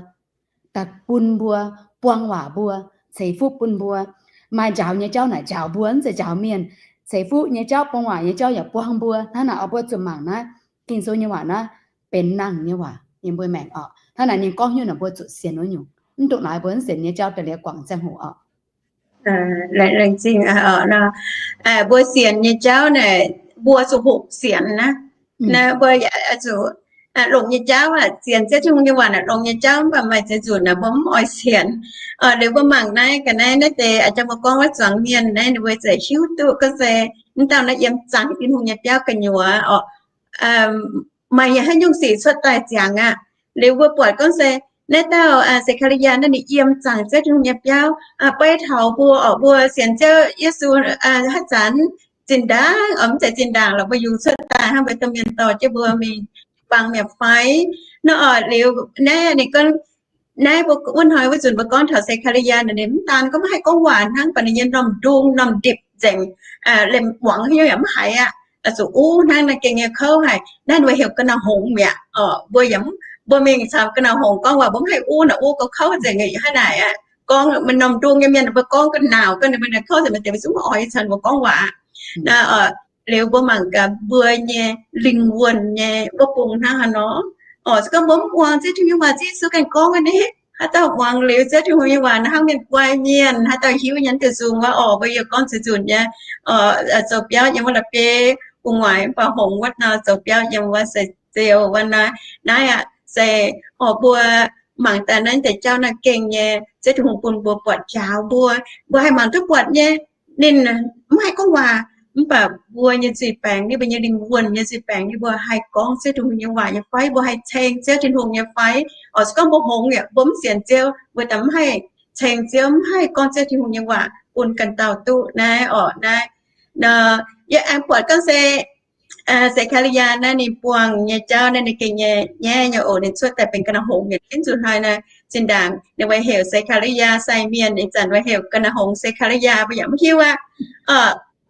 daaih bun mbuo, buang waac mbuo, ceix fuqv bun mbuo. Maaih njaaux nyei jauv naaic njaaux mbuo, mv zeiz njaaux mienh. Ceix fuqv nyei jauv, buang waac nyei jauv yaac buang mbuo. Hnangv naaic oix mbuo zuqc mangc naaiv Ging-Sou nyei waac naaiv benx nangh nyei waac yiem mbuo maengc orqc. Hnangv naaic ninh gorngv hnyouv naaic mbuo zuqc sienx wuov nyungc. Mv dungx laaix mbuo mv sienx nyei jauv daaih liuz guangc ziangh hoc orqc. Laengz zingh orqc nor, mbuo sienx nyei jauv naaic mbuo zuqc hoqc sienx naaiv. Naaiv mbuo yaac zuqc longc nyei jauv aqv, sienx Ziouv Tin-Hungh nyei waac naaic longc nyei jauv, mv baac maaih ziex nzunc naaic mbuo mv oix sienx. Liuz mbuo mangc naaiv ga'naaiv naaiv deix a'jang mbuo gorngv wuov zuangx mienh naaiv ninh mbuo zeix hiuv duqv gorngv se mv dauh naaiv yiem zaangc Tin-Hungh nyei biauv gu'nyuoz orqc. Maaih haaix nyungc sic cuotv daaih ziangx aqv. Liuz mbuo buatc gorngv se naaiv dauh Se^kaa^li^yaa naaiv ninh yiem zaangc Ziouv Tin-Hungh nyei biauv, beiv taux mbuo orqc, mbuo sienx Ziouv Yesu haaix zanc zinh ndaangc orqc, mv zeiz zinh ndaangc lorqc, mbuo yungz cuotv daaih hnangv mbuo domh mienh dorh jienv mbuo mingh bangc mi'aqv fai? Nor orqc, liuz naaiv ninh gorngv, naaiv mbuo wuov hnoi wuov nzunc mbuo gorngv taux Se^kaa^li^yaa naaic, ninh mv daan gorngv maiv haih gorngv waac hnangv, mv baac ninh nyei normh ndung normh ndipc nzengc, liemh muangx haaix nyungc yaac mv haiz aqv. Zuqc uv hnangv naaiv gengh nyei kouv haic. Naaiv ninh mbuo heuc ga'naaiv hngongx mi'aqv orqc. Mbuo yaac, mbuo mingh caux ga'naaiv hngongx gorngv waac mbuo mv haih uv naaic, uv gauh kouv nzengc aqv. Hnangv naaic aqv, gorngv maaih normh ndung nyei mienh mbuo gorngv ga'naaiv ga'naaiv mbuo naaic kouv nzengc, maaih deix mbuo zungv mv oix caux ninh mbuo gorngv waac. Naaiv orqc, liuz mbuo mangc gaax mbuo nyei lingh wuonh nyei wuov bung hnangv haaix nor. Orqc, se gorngv mbuo mv muangx Ziouv Tin-Hungh nyei waac, Ziouv Yesu ganh gorngv aqv, haaix dauh muangx liuz Ziouv Tin-Hungh nyei waac naaic hnangv mienh guai mienh, haaix dauh hiuv nyei deix nzung wuov orqc. Mbuo yie gorngv ziex nzunc nyei, zoux biauv yiem wuov la'bieiv gu'nguaaic mv baac hngongx wuov nor, zoux biauv yiem wuov se ziouc wuov naaiv. Naaiv aqv se orqc, mbuo mangc daaih naaiv deix jauv naaiv gengh nyei, Ziouv Tin-Hungh bun mbuo buatc njaaux mbuo, mbuo haih mangc duqv buatc nyei. Ninh mv haih gorngv waac, mv baac mbuo nyei zuiz-baengx, ninh mbuo nyei lingh wuonh nyei zuiz-baengx, ninh mbuo haih gorngv Ziouv Tin-Hungh nyei waac nyei fai, mbuo haih ceng Ziouv Tin-Hungh nyei fai. Orqc, se gorngv mbuo hngongx yaac mbuo mv sienx Ziouv, mbuo daaih mv haih ceng Ziouv, mv haih gorngv Ziouv Tin-Hungh nyei waac bun ganh dauh duqv naaiv orqc. Naaiv nor, yie aengx buatc gorngv se Se^kaa^li^yaa naaiv ninh buangh nyei jauv naaiv ninh gengh nyei nyaiv nyei oc. Ninh cuotv daaih benx ga'naaiv hngongx mi'aqv. Ginv nzunc hnoi naaiv zinh ndaangc ninh weic heuc Se^kaa^li^yaa sai mienh, ih zanc weic heuc ga'naaiv hngongx Se^kaa^li^yaa, mbuo yaac mv hiuv aqv.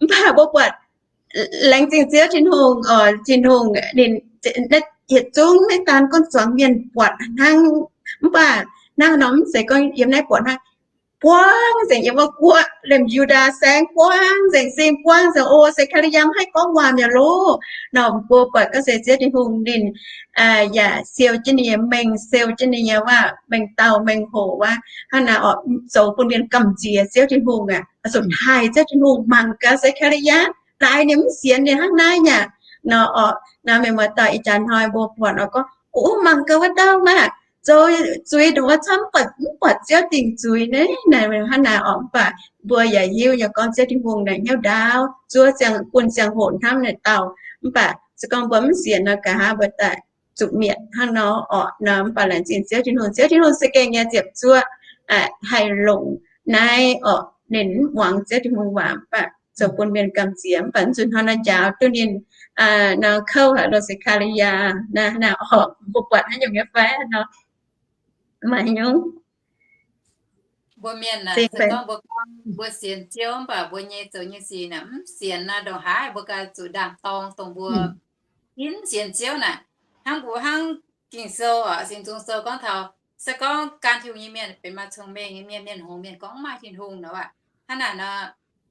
Mv baac mbuo buatc laengz zingh Ziouv Tin-Hungh oc. Tin-Hungh ninh, yietc zungv maiv daan gorngv zuangx mienh buatc hnangv, mv baac hnangv nor mv zeiz gorngv yiem naaiv buatc hnangv. Buangv nzengc yiem wuov guoqv, liemh Yu^ndaa Saengv buangv nzengc, sing buangv nzengc. O, Se^kaa^li^yaa mv haih gorngv waac mi'aqv loh. Nor mbuo buatc gorngv se Ziouv Tin-Hungh ninh yaac siou jienv ninh nyei mengh, siou jienv ninh nyei waac, mengh dauh mengh hoc wuov. Hnangv naaic orqc, zoux bun mienh gamh nziex Ziouv Tin-Hungh aqv. Zuqc taaih Ziouv Tin-Hungh mangc gaax Se^kaa^li^yaa, laaix ninh mv sienx ninh hnangv naaiv nyei. Nor orqc, naaiv meih muoz-doic, ih jaax hnoi mbuo buatc orqc, gorngv, Ov, mangc gaax wuov dauh maah! Zoux zuiz ndongc wuov camv, mv buatc, mv buatc Ziouv dingc zuiz naaiv. Naaiv hnangv naaic orqc, mv baac mbuo yaac hiuv nyei gorngv Ziouv Tin-Hungh naaic hnyouv ndaauv, zuov ziangh, bun ziangh hoc hnamv naaic dauh. Mv baac se gorngv mbuo mv sienx nor, nqa'haav mbuo daaih zuqc mietc hnangv nor orqc. Nor mv baac laengz zingh Ziouv Tin-Hungh. Ziouv Tin-Hungh se gengh nyei ziepc zuoqv haih longc naaiv orqc, ninh mv muangx Ziouv Tin-Hungh waac, mv baac zoux bun mienh gamh nziex. Mv baac nzunc hnoi naaiv njaaux duqv ninh nor kouv haic loh, Se^kaa^li^yaa naaiv, naaiv orqc, mbuo buatc haaix nyungc nyei fai nor, maaih haaix nyungc? Mbuo mienh aah, se gorngv mbuo gorngv mbuo sienx Ziouv, mv baac mbuo nyei zoux nyei sic naaic mv sienx nor, ndongc haaix mbuo ganh zuqc ndaam-dorng dongh mbuo ginv sienx Ziouv naaic. Hnangv mbuo hnangv Ging-Sou oc, Singx Nzung Sou gorngv taux, se gorngv gan Tin-Hungh nyei mienh benx maaih cong-mengh nyei mienh, mienh hngongx mienh gorngv mv maaih Tin-Hungh nor aqv. Hnangv naaic nor,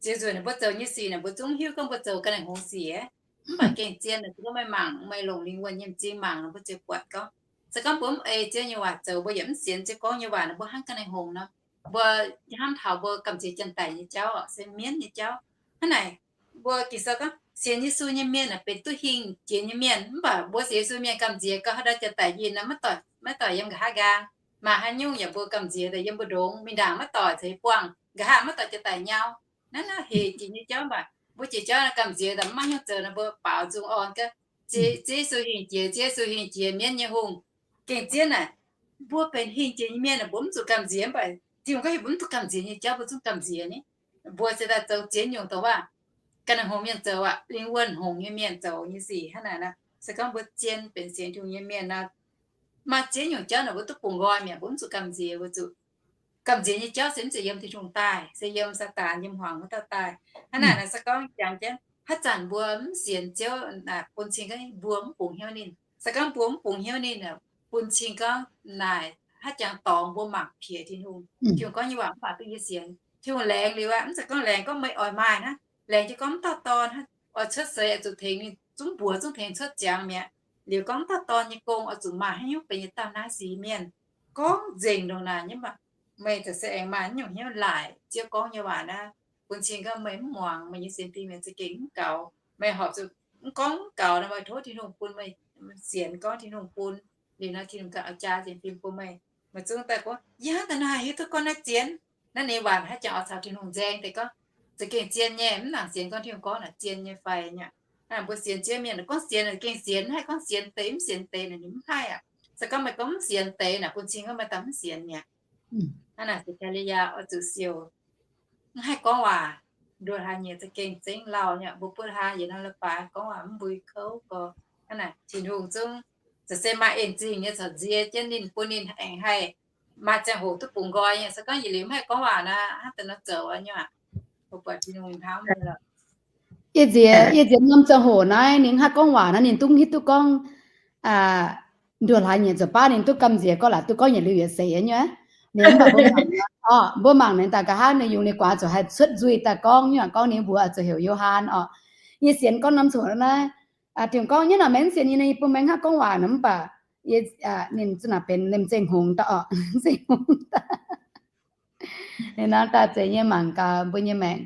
ziex nzunc mbuo zoux nyei sic naaic mbuo zungv hiuv gorngv mbuo zoux ga'naaiv hngongx sic, mv baac gengh zien naaic mbuo maiv mangc, maiv longc lingh wuonh nyei m'zing mangc nor, mbuo ziouc buatc gorngv, se gorngv mbuo mv ei Ziouv nyei waac zoux, mbuo yaac mv sienx Ziouv gorngv nyei waac nor, mbuo hnangv ga'naaiv hngongx nor. mbuo hnamv taux mbuo gamh nziex janx-daic nyei jauv se mienv nyei jauv. Hnangv naaic, mbuo Ging-Sou gorngv sienx Yesu nyei mienh aah, benx duqv hingh jiex nyei mienh. Mv baac mbuo sienx Yesu mienh gamh nziex gauh haaix dauh janx-daic yinh nor, maiv doic, maiv doic yiem nqa'haav nqaang. Maaih haaix nyungc yaac mbuo gamh nziez daaih yiem mbu'ndongx, mingh ndaangc maiv doic ceix buangh, nqa'haav maiv doic janx-daic nyau. Naaiv naaiv hec jiex nyei jauv. Mv baac mbuo jiex jauv naaiv gamh nziex daaih maiv maaih hnyouv zoux nor, mbuo baaux nzung orn gaax, Ziouv Yesu hingh jiex, Ziouv Yesu hingh jiex mienv nyei hungh. Gengh zien naaic, mbuo benx hingh jiex nyei mienh aah, mbuo mv zuqc gamh nziex. Mv baac Tin-Hungh gorngv heuc mbuo mv duqv gamh nziex nyei jauv mbuo zungv gamh nziex ni. Mbuo se daaih zoux ziex nyungc dongh waac ganh hngongx mienh zoux aqv, lingh wuonh hngongx nyei mienh zoux nyei sic hnangv naaic nor. Se gorngv mbuo zien benx sienx Tin-Hungh nyei mienh nor, maaih ziex nyungc jauv naaic mbuo duqv bungx nqoi mi'aqv, mbuo mv zuqc gamh nziex. Mbuo zuqc gamh nziex nyei jauv se mv zeiz yiem Tin-Hungh daaih, se yiem Saadaan, yiem hmuangx wuov dauh daaih. Hnangv naaic naaic se gorngv jangx jienv haaix zanc mbuo mv sienx Ziouv, bun cing gorngv mbuo mv bungx hnyouv ninh. Se gorngv mbuo mv bungx hnyouv ninh, bun cing gorngv naaic haaix jangx dorngx mbuo mangc piex Tin-Hungh. Tin-Hungh gorngv nyei waac mv baac duqv yie sienx. Tin-Hungh laengz liuz aqv, mv zeiz gorngv laengz gorngv meih oix maaih hnangv. Laengz jienv gorngv mv dauh dorn oix cuotv seix oix zuqc tengx ninh zungv mbuox zungv tengx cuotv ziangx mi'aqv. Liuz gorngv mv dauh dorn nyei gong oix zuqc maaih haaix nyungc benx yietc dauh naaiv sic mienh. Gorngv nzengc ndongc naaic nyei mv baac meih za'gengh se aengx maaih haaix nyungc hnyouv laaic Ziouv gorngv nyei waac naaiv, bun cing gorngv meih mv muangx, meih nyei sienx fim meih za'gengh mv gaux. Meih horpc zuqc mv gorngv mv gaux nor, meih tov Tin-Hungh bun meih sienx gorngv Tin-Hungh bun. Liuz nor Tin-Hungh ganh oix jaa sienx fim bun meih. Meih zungv daaih gorngv, yie hnangv daaih naaic hiuv duqv gorngv naaiv zien. Naaiv ninh waac haaix jangx oix caux Tin-Hungh nzaeng deix gorngv za'gengh zien nyei, mv nangc sienx gorngv Tin-Hungh gorngv naaic zien nyei fai nyei. Mbuo sienx Ziev mienh gorngv sienx za'gengh sienx, mv haih gorngv sienx deix mv sienx deix naaic, ninh mv haih aqv. Se gorngv meih gorngv mv sienx deix naaic, bun cing gorngv meih daaih mv sienx mi'aqv. Hnangv naaic Sekariyaa oix zuqc siou, mv haih gorngv waac. Nduoh hlaax nyieqc za'gengh zengv lauh nyei, mbuo buov hlaax yietc norm leiz-baaix gorngv waac mv mbui kouv gorx. Hnangv naaic Tin-Hungh zungv za'gengh se maaih en zingh nyei corc nzie jienv ninh, bun ninh aengx haih maaih ziangh hoc duqv bungx nqoi nyei. Se gorngv yietc liuz mv haih gorngv waac naaic, hnangv daaih nor zoux nyei aqv. Mbuo buatc Tin-Hungh hnamv nyei lorqc. Yie nziex, yie nziex norm ziangh hoc naaiv ninh mv haih gorngv waac naaiv, ninh dungv hiuv duqv gorngv nduoh hlaax nyieqc ziepc baav ninh duqv gamh nziex gorngv laaix duqv gorngv yietc liuz yietc seix nyei. Ninh mv baac mbuo mangc, mbuo mangc ninh daaih nqa'haav ninh yungz ninh guaax zuqc haih cuotv nzuih daaih gorngv nyei, gorngv ninh mbuox zuqc heuc Yo^han orqc. Yie sienx gorngv norm ziangh hoc naaiv, Tin-Hungh gorngv nyei naaic, meih mv sienx yie, yie bun meih mv haih gorngv waac nor, mv baac ninh zungv naaic benx liemh zeih hngongx daaih orqc, zeih hngongx daaih. Ninh nor daaih zeiz nyei mangc gaax mbuo nyei maengc,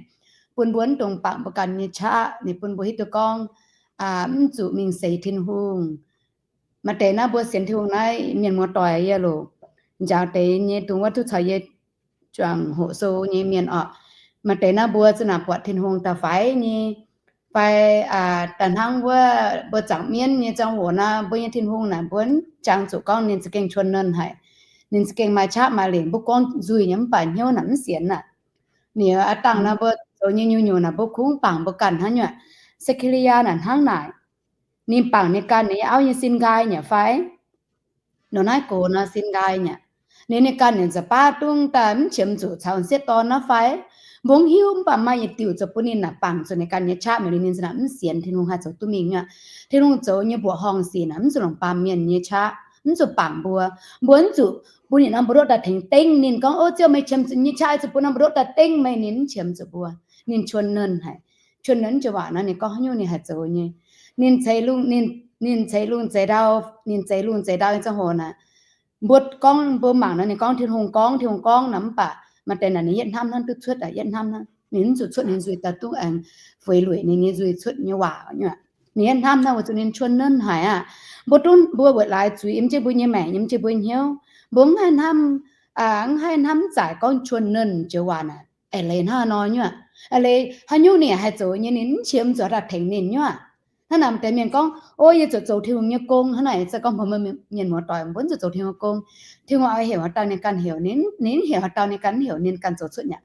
bun mbuo mv dungx bangc mbuo ganh nyei qaqv. Ninh bun mbuo hiuv duqv gorngv mv zuqc mingh seix Tin-Hungh. Maaih deix naaiv mbuo sienx Tin-Hungh naaiv mienh muoz-doic yie loc, njaaux deix nyei dungx wuov duqv caux yie juangc hoqc sou nyei mienh orqc. Maaih deix naaiv mbuo zungv naaic buatc Tin-Hungh daaih faix nyei, fai daaih hnangv wuov mbuo zaangc mienv nyei ziangh hoc naaic, mbuo nyei Tin-Hungh naaic mbuo mv jangx zuqc gorngv ninh za'gengh chuon nernh haic. Ninh za'gengh maaih qaqv maaih lengc, mbuo gorngv nzuih nyei mv baac hnyouv naaic mv sienx aqv. Ninh aqv dangh naaiv mbuo zoux nyei nyungc-nyungc naaic mbuo kungx bangc mbuo ganh hnangv nyei. Se^ke^li^yaa naaic hnangv naaic. Ninh bangc ninh ganh ninh nyei auv nyei sin nqaai nyei fai? Nor naaiv gox nor sin nqaai nyei. Ninh ninh ganh ninh za'baav dungv daaih mv qiemx zuqc caux sieqv dorn naaiv fai? Mbuo mv hiuv, mv baac maaih yietc diuc zuqc bun ninh naaic bangc zuqc ninh ganh nyei qaqv mi'aqv. Liuz ninh za'naaic mv sienx Tin-Hungh haih zoux duqv mingh nyei. Tin-Hungh zoux nyei mbuoqc horngh sic naaic mv zuqc longc baamh mienh nyei qaqv, mv zuqc bangc mbuo. Mbuo mv zuqc bun ninh norm mbu'ndongx daaih tengx dengv ninh gorngv, O Ziouv, meih qiemx zuqc nyei qaqv zuqc bun norm mbu'ndongx daaih dengv meih. Ninh mv qiemx zuqc mbuo. Ninh chuon nernh haic. Chuon nernh jiex waac nor ninh gorngv haaix nyungc ninh haih zoux nyei. Ninh ceix lungh, ninh, ninh ceix lungh ceix ndau, ninh ceix lungh ceix ndau nyei ziangh hoc naaic, mbuo gorngv mbuo mangc nor ninh gorngv Tin-Hungh gorngv, Tin-Hungh gorngv nor, mv baac maaih deix naaic ninh yietv hnamv hnangv duqv cuotv aqv, yietv hnamv hnangv. Ninh mv zuqc cuotv ninh nzuih daaih dungv aengx fuix lueic ninh nyei nzuih cuotv nyei waac nyei. Ninh yietv hnamv hnangv weic zuqc ninh chuon nernh haic aqv. Mbuo dungv mbuo weic laaix zuiz yiem jienv mbuo nyei maengc, yiem jienv mbuo hnyouv, mbuo mv haih hnamv, mv haih hnamv mv zaic gorngv chuon nernh jiex waac naaic eix leiz hnangv haaix nor nyei aqv. Eix leiz haaix nyungc ninh haih zoux nyei, ninh mv qiemx zuqc daaih tengx ninh nyei aqv. Hnangv naaic maaih deix mienh gorngv, O, yie zuqc zoux Tin-Hungh nyei gong. Hnangv naaic se gorngv mbuo mienh muoz-doic mbuo mv zuqc zoux Tin-Hungh gong. Tin-Hungh oix heuc haaix dauh ninh ganh heuc, ninh, ninh heuc haaix dauh ninh ganh mv heuc, ninh ganh zoux cuotv nyei.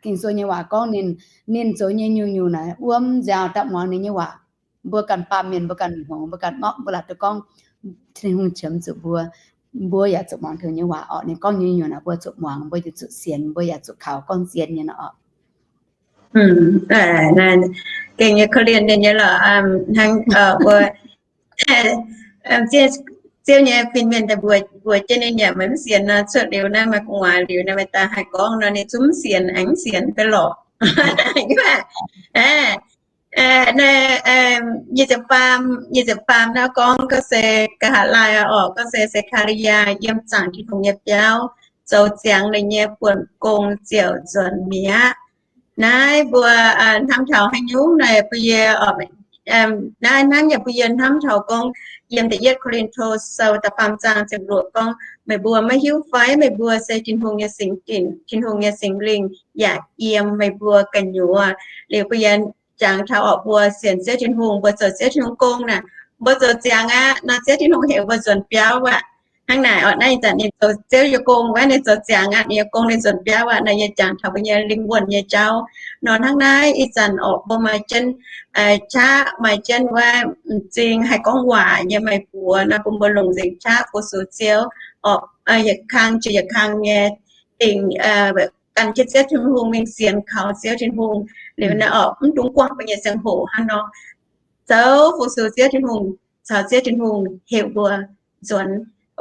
Ging-Sou nyei waac gorngv ninh, ninh zoux nyei nyungc-nyungc naaic wuom nziaaux daaih muangx ninh nyei waac. Mbuo ganh baamh mienh, mbuo ganh hngongx, mbuo ganh ngorqv, mbuo laaic duqv gorngv Tin-Hungh qiemx zuqc mbuo. Mbuo yaac zuqc muangx Tin-Hungh nyei waac orqc. Ninh gorngv nyei nyungc naaic mbuo zuqc muangx, mbuo yaac zuqc sienx, mbuo yaac zuqc kaux gorngv zien nyei nor orqc. Gengh nyei korv-lienh ninh nyei lorqc. Hnangv mbuo Ziouv nyei fin-mienh daaih mbuox, mbuox jienv ninh yaac maiv sienx nor, cuotv liuz naaiv maaih gu'nguaaz liuz naaiv, meih daaih haih gorngv nor ninh zungv mv sienx, aengx mv sienx daaih lorqc. Naaiv, nyic ziepc faam, nyic ziepc faam naaiv gorngv gorngv se Ga'haav Laai orqc, gorngv se Se^kaa^li^yaa yiem zaangc Tin-Hungh nyei biauv, zoux ziangx ninh nyei buonc gong ziouc nzuonx mi'aqv. Naaiv mbuo hnamv taux haaix nyungc naaic, bun yie, naaiv hnamv yaac bun yie hnamv taux gorngv, yiem da'yietv Ko^lin^to sou da'faam zaang ziepc luoqc gorngv, meih mbuo maiv hiuv fai meih mbuo se Tin-Hungh nyei singx dinc, Tin-Hungh nyei Singx Lingh yaac yiem meih mbuo gu'nyuoz. Liuz bun yie jangx taux orqc, mbuo sienx Ziouv Tin-Hungh, mbuo zoux Ziouv Tin-Hungh gong naaic, mbuo zoux ziangx aqv nor, Ziouv Tin-Hungh heuc mbuo nzuonx biauv aqv. Hnangv naaic orqc, naaiv ih zanc ninh zoux Ziouv nyei gong wuov, ninh zoux ziangx aqv, ninh nyei gong ninh nzuonx biauv aqv. Naaiv yie jangx taux mbuo nyei lingh wuonh nyei jauv nor. Hnangv naaiv ih zanc orqc, mbuo maaih jienv qaqv, maaih jienv wuov m'zing haih gorngv waac nyei meih mbuo nor, bun mbuo longc nzengc qaqv fu-sux Ziouv orqc, yietc kang jiex yietc kang nyei dingc ganh jienv Ziouv Tin-Hungh mingh sienx kaux Ziouv Tin-Hungh. Liuz naaiv orqc, mv dungx guangc mbuo nyei ziangh hoc hnangv nor, zoux fu-sux Ziouv Tin-Hungh, caux Ziouv Tin-Hungh heuc mbuo nzuonx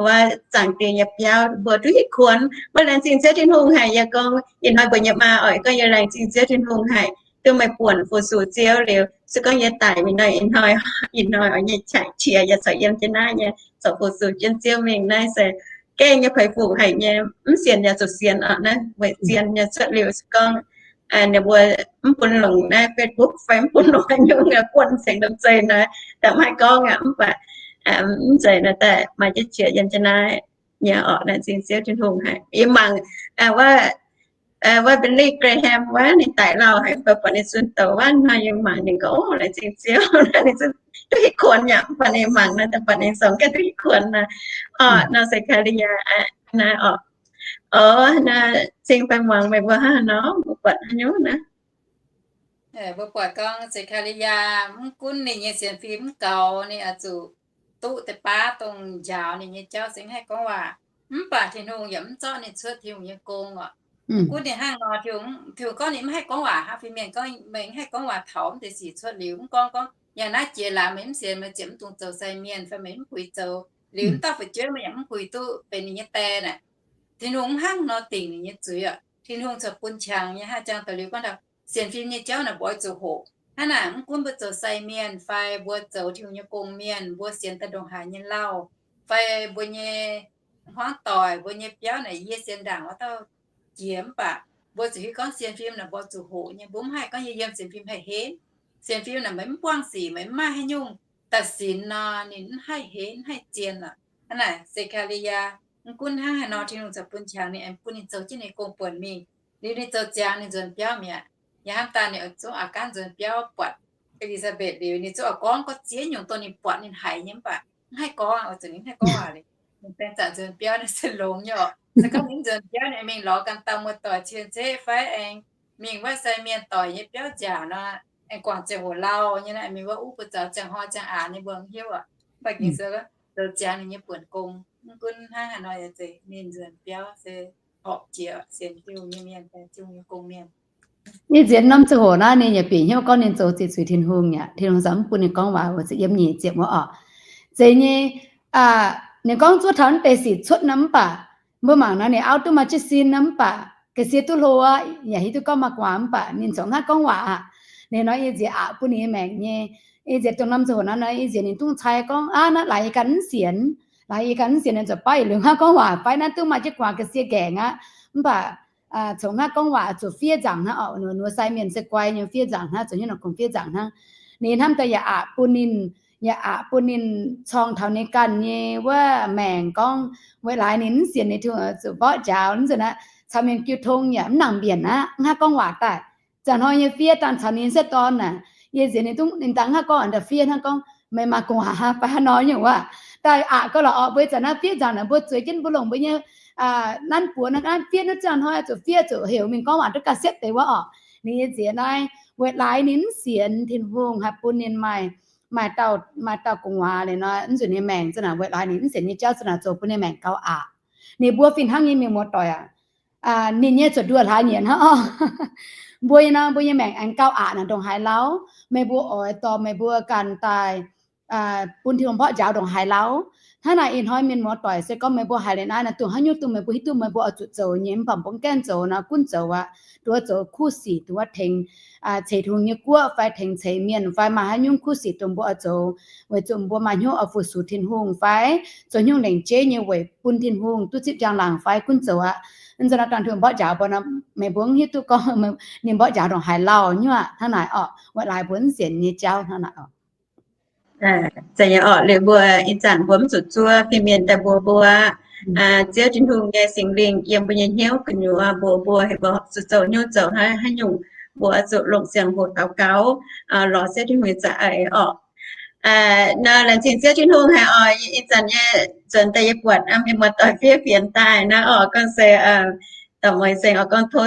wuov zaangc diex nyei biauv, mbuo duqv hitv kuonx. Mbuo laengz zingh Ziouv Tin-Hungh haic. Yie gorngv ih hnoi mbuox yie maa oix gorngv yie laengz zingh Ziouv Tin-Hungh haic, duqv meih buonc fu-sux Ziouv liuz, se gorngv yie daic mingh nor, ih hnoi, ih hnoi oix nyei qaqv qiex yaac corc yiem jienv naaiv nyei, corc fu-sux jienv Ziouv mingh. Naaiv se gengh nyei peix fuc haic nyei. Mv sienx yaac zuqc sienx orqc, naaiv weic zien nyei cuotv liuz se gorngv ninh mbuo mv bun longc naaiv Facebook fai mv bun longc haaix nyungc, buonv cengx domh zeih naaiv, daaih maiv gorngv aqv. Mv baac mv zeiz naaiv daaih maaih jienv qiex yiem jienv naaiv nyei orqc, laengz zingh Ziouv Tin-Hungh haic. Yie mangc wuov Billy Graham wuov, ninh daic lauh haic, mv baac buatc ninh zunh douz wuov hnoi yie mangc ninh gorngv, o, laengz zingh Ziouv, ninh duqv hitv kuonx yaac mv baac ninh mangc naaiv, daaih buatc ninh zoux ganh duqv hitv kuonx naaiv. Orqc, nor Zekaria naaiv orqc. O, naaiv cing fai muangx meih mbuo hnangv haaix nor, mbuo buatc haaix nyungc naaiv. Mbuo buatc gorngv Zekaria mv gunv ninh nyei sienx fim mv gaux, ninh oix zuqc duqv deix baav dongh njaaux ninh nyei jauv se mv haih gorngv waac. Mv baac Tin-Hungh yaac mv zorqv ninh cuotv Tin-Hungh nyei gong orqc. Mv gunv ninh hnangv nor, Tin-Hungh gorngv ninh mv haih gorngv waac hnangv, fin-mienh gorngv meih mv haih gorngv waac taux mv deix sic cuotv liuz, mv gorngv gorngv yangh naaiv jiex laaix meih mv sienx, meih ziouc mv dungx zoux sai mienh fai meih mv puix zoux. Liuz mv dauh fu'jueiv meih yaac mv puix duqv benx ninh nyei die naaic. Tin-Hungh mv hnangv nor dingc ninh nyei zuiz orqc. Tin-Hungh corc bun qangx nyei hnangv jangx daaih liuz gorngv taux sienx fim nyei jauv naaic mbuo oix zuqc hoqc. Hnangv naaic mv gunv mbuo zoux sai mienh fai mbuo zoux Tin-Hungh nyei gong mienh, mbuo sienx daaih ndongc haaix nyei lauh, fai mbuo nyei hmuangv doic, mbuo nyei biauv naaic yie sienx ndaangc wuov dauh jiex, mv baac mbuo zuqc hiuv gorngv sienx fim naaic mbuo zuqc hoqc nyei. Mbuo mv haih gorngv yie yiem sienx fim haih henv. Sienx fim naaic meih mv buangh sic, meih mv maaih haaix nyungc daaih sinx nor, ninh mv haih henv, mv haih zien lorqc. Hnangv naaic Zekaria mv gunv hnangv haaix nor, Tin-Hungh corc bun qangx ninh, aengx bun ninh zoux jienv ninh gong buonc mingh. Liuz ninh zoux ziangx ninh nzuonx biauv mi'aqv. Yaac hnamv daaih ninh oix zungv aqc gaanv nzuonx biauv buatc E^li^saa^mbetc liuz, ninh zungv oix gorngv gorngv ziex nyungc dongh ninh buatc ninh haiz nyei, mv baac mv haih gorngv, oix zuqc ninh mv haih gorngv waac liuz, ninh baeng zanc nzuonx biauv ninh se longx nyei orqc. Se gorngv ninh mv nzuonx biauv, ninh mingh lorz ganh dauh muoz-doic cien-ceqv fai aengx mingh wuov sai mienh doic nyei biauv nziaauc nor, aengx guangc ziangh hoc lauh nyei nor, mingh wuov uv buoz zaux ziangh hnoi ziangh aqc ninh mbuo mv hiuv orqc. Mv baac ging se zoux ziangx ninh nyei buonc gong, mv gunv hnangv haaix nor yaac zeiz ninh nzuonx biauv se horpc jiex sienx Tin-Hungh nyei mienh, Tin-Hungh nyei gong mienh. Yie nziex norm ziangh hoc naaiv ninh yaac bieqc hnyouv gorngv ninh zoux ziqc zuiz Tin-Hungh aqv. Tin-Hungh zungv mv bun ninh gorngv waac, ziepc yiem nyic ziepc wuov orqc. Zeiz nyei, ninh gorngv zuov taux naaiv deix sic cuotv nor, mv baac mbuo mangc nor, ninh auv duqv maaih jienv sin nor, mv baac ga'sie duqv hlo aqv, yaac hiuv duqv gorngv maaih gu'nguaaz, mv baac ninh zoux haaix gorngv waac aqv. Ninh nor yie nziex aqc bun ninh nyei maengc nyei. Yie nziex dongh norm ziangh hoc naaiv nor, yie nziex ninh dungx cai gorngv, aav, naaiv laaix yie ganh mv sienx, laaix yie ganh mv sienx, ninh ziouc baav yietc liuz haaix gorngv waac fai naaiv duqv maaih jienv gu'nguaaz ga'sie gaengh aqv, mv baac congx haaix gorngv waac zuqc fiev nzaangc hnangv orqc. Ninh wuov sai mienh se guai nyei, fiev nzaangc hnangv, zoux hnyouv nor kungx fiev nzaangc hnangv. Ninh hnamv daaih yaac aqc bun ninh, yaac aqc bun ninh corng taux ninh ganh nyei wuov maengc gorngv weic laaix ninh mv sienx ninh Tin-Hungh zuqc mborqv njaaux nzunc aqv, caux mienh jiu tong yaac mv nangc mbienc aqv, haaix gorngv waac daaih. Ziangh hnoi nyei fiev dangh caux ninh setv dorn naaic, yie nziex ninh dungv, ninh dangh haaix gorngv daaih fiev hnangv gorngv meih maaih gu'nguaaz fai haaix nor nyungc wuov. Daaih aqc gau lorqc orqc, mbuo ih zanc naaiv fiev nzaangc naaic mbuo zueiz jienv mbuo longc mbuo nyei nanv buoz naaiv fiev, naaiv ziangh hnoi zuqc fiev zuqc heuc mingh gorngv waac duqv ga'siepv deix wuov orqc. Ninh yie nziex naaiv weic laaix ninh mv sienx Tin-Hungh haih bun ninh maaih, maaih dauh, maaih dauh gu'nguaaz liuz nor, mv nzunc ninh maengc za'naaic weic laaix ninh mv sienx nyei jauv za'naaic zoux bun ninh maengc gauh aqc. Ninh mbuo fih hnangv nyei mienh muoz-doic aac, ninh nyei zuqc nduoh hlaax nyieqc hnangv orqc. Mbuo nyei nor, mbuo nyei maengc aengx gauh aqc naaic ndongc haaix lauh. Meih mbuo oix dorh meih mbuo ganh daaih bun Tin-Hungh mborqv njaaux ndongc haaix lauh. Hnangv naaic ih hnoi mienh muoz-doic se gorngv meih mbuo haiz liuz naaiv nor, dongh haaix nyungc dongh meih mbuo hiuv duqv meih mbuo oix zuqc zoux nyei mv baac mbuo mv gaengh zoux nor, gunv zoux aqv. Duqv zoux kuv sic, duqv tengx ceix tungh nyei guoqv fai tengx ceix mienh fai maaih haaix nyungc kuv sic dongh mbuo oix zoux weic zuqc mbuo maaih hnyouv oix fu-sux Tin-Hungh fai zoux haaix nyungc lengc jeiv nyei weic bun Tin-Hungh duqv zipv njang-laangc fai gunv zoux aqv. Nzunc naaiv dangh Tin-Hungh mborqv njaaux mbuo nor, meih mbuo mv hiuv duqv gorngv ninh mborqv njaaux ndongc haaix lauh nyuoqc hnangv naaic orqc. Weic laaix mbuo mv sienx nyei jauv hnangv naaic orqc. Liuz mbuo ih zanc mbuo mv zuqc zuov fin-mienh daaih mbuox mbuo, Ziouv Tin-Hungh nyei Singx Lingh yiem mbuo nyei hnyouv gu'nyuoz mbuox mbuo, heuc mbuo zuqc zoux haaix nyungc zoux haaix nyungc, mbuo zuqc longc ziangh hoc daux gaux lorz Ziouv Tin-Hungh nyei za'eix orqc. Nor laengz zingh Ziouv Tin-Hungh haic orqc. Ih zanc nyei nzuonx daaih yie buatc mienh muoz-doic fiev fienx daaih naaiv orqc, gorngv se dorh mueiz saeng orqc, gorngv tov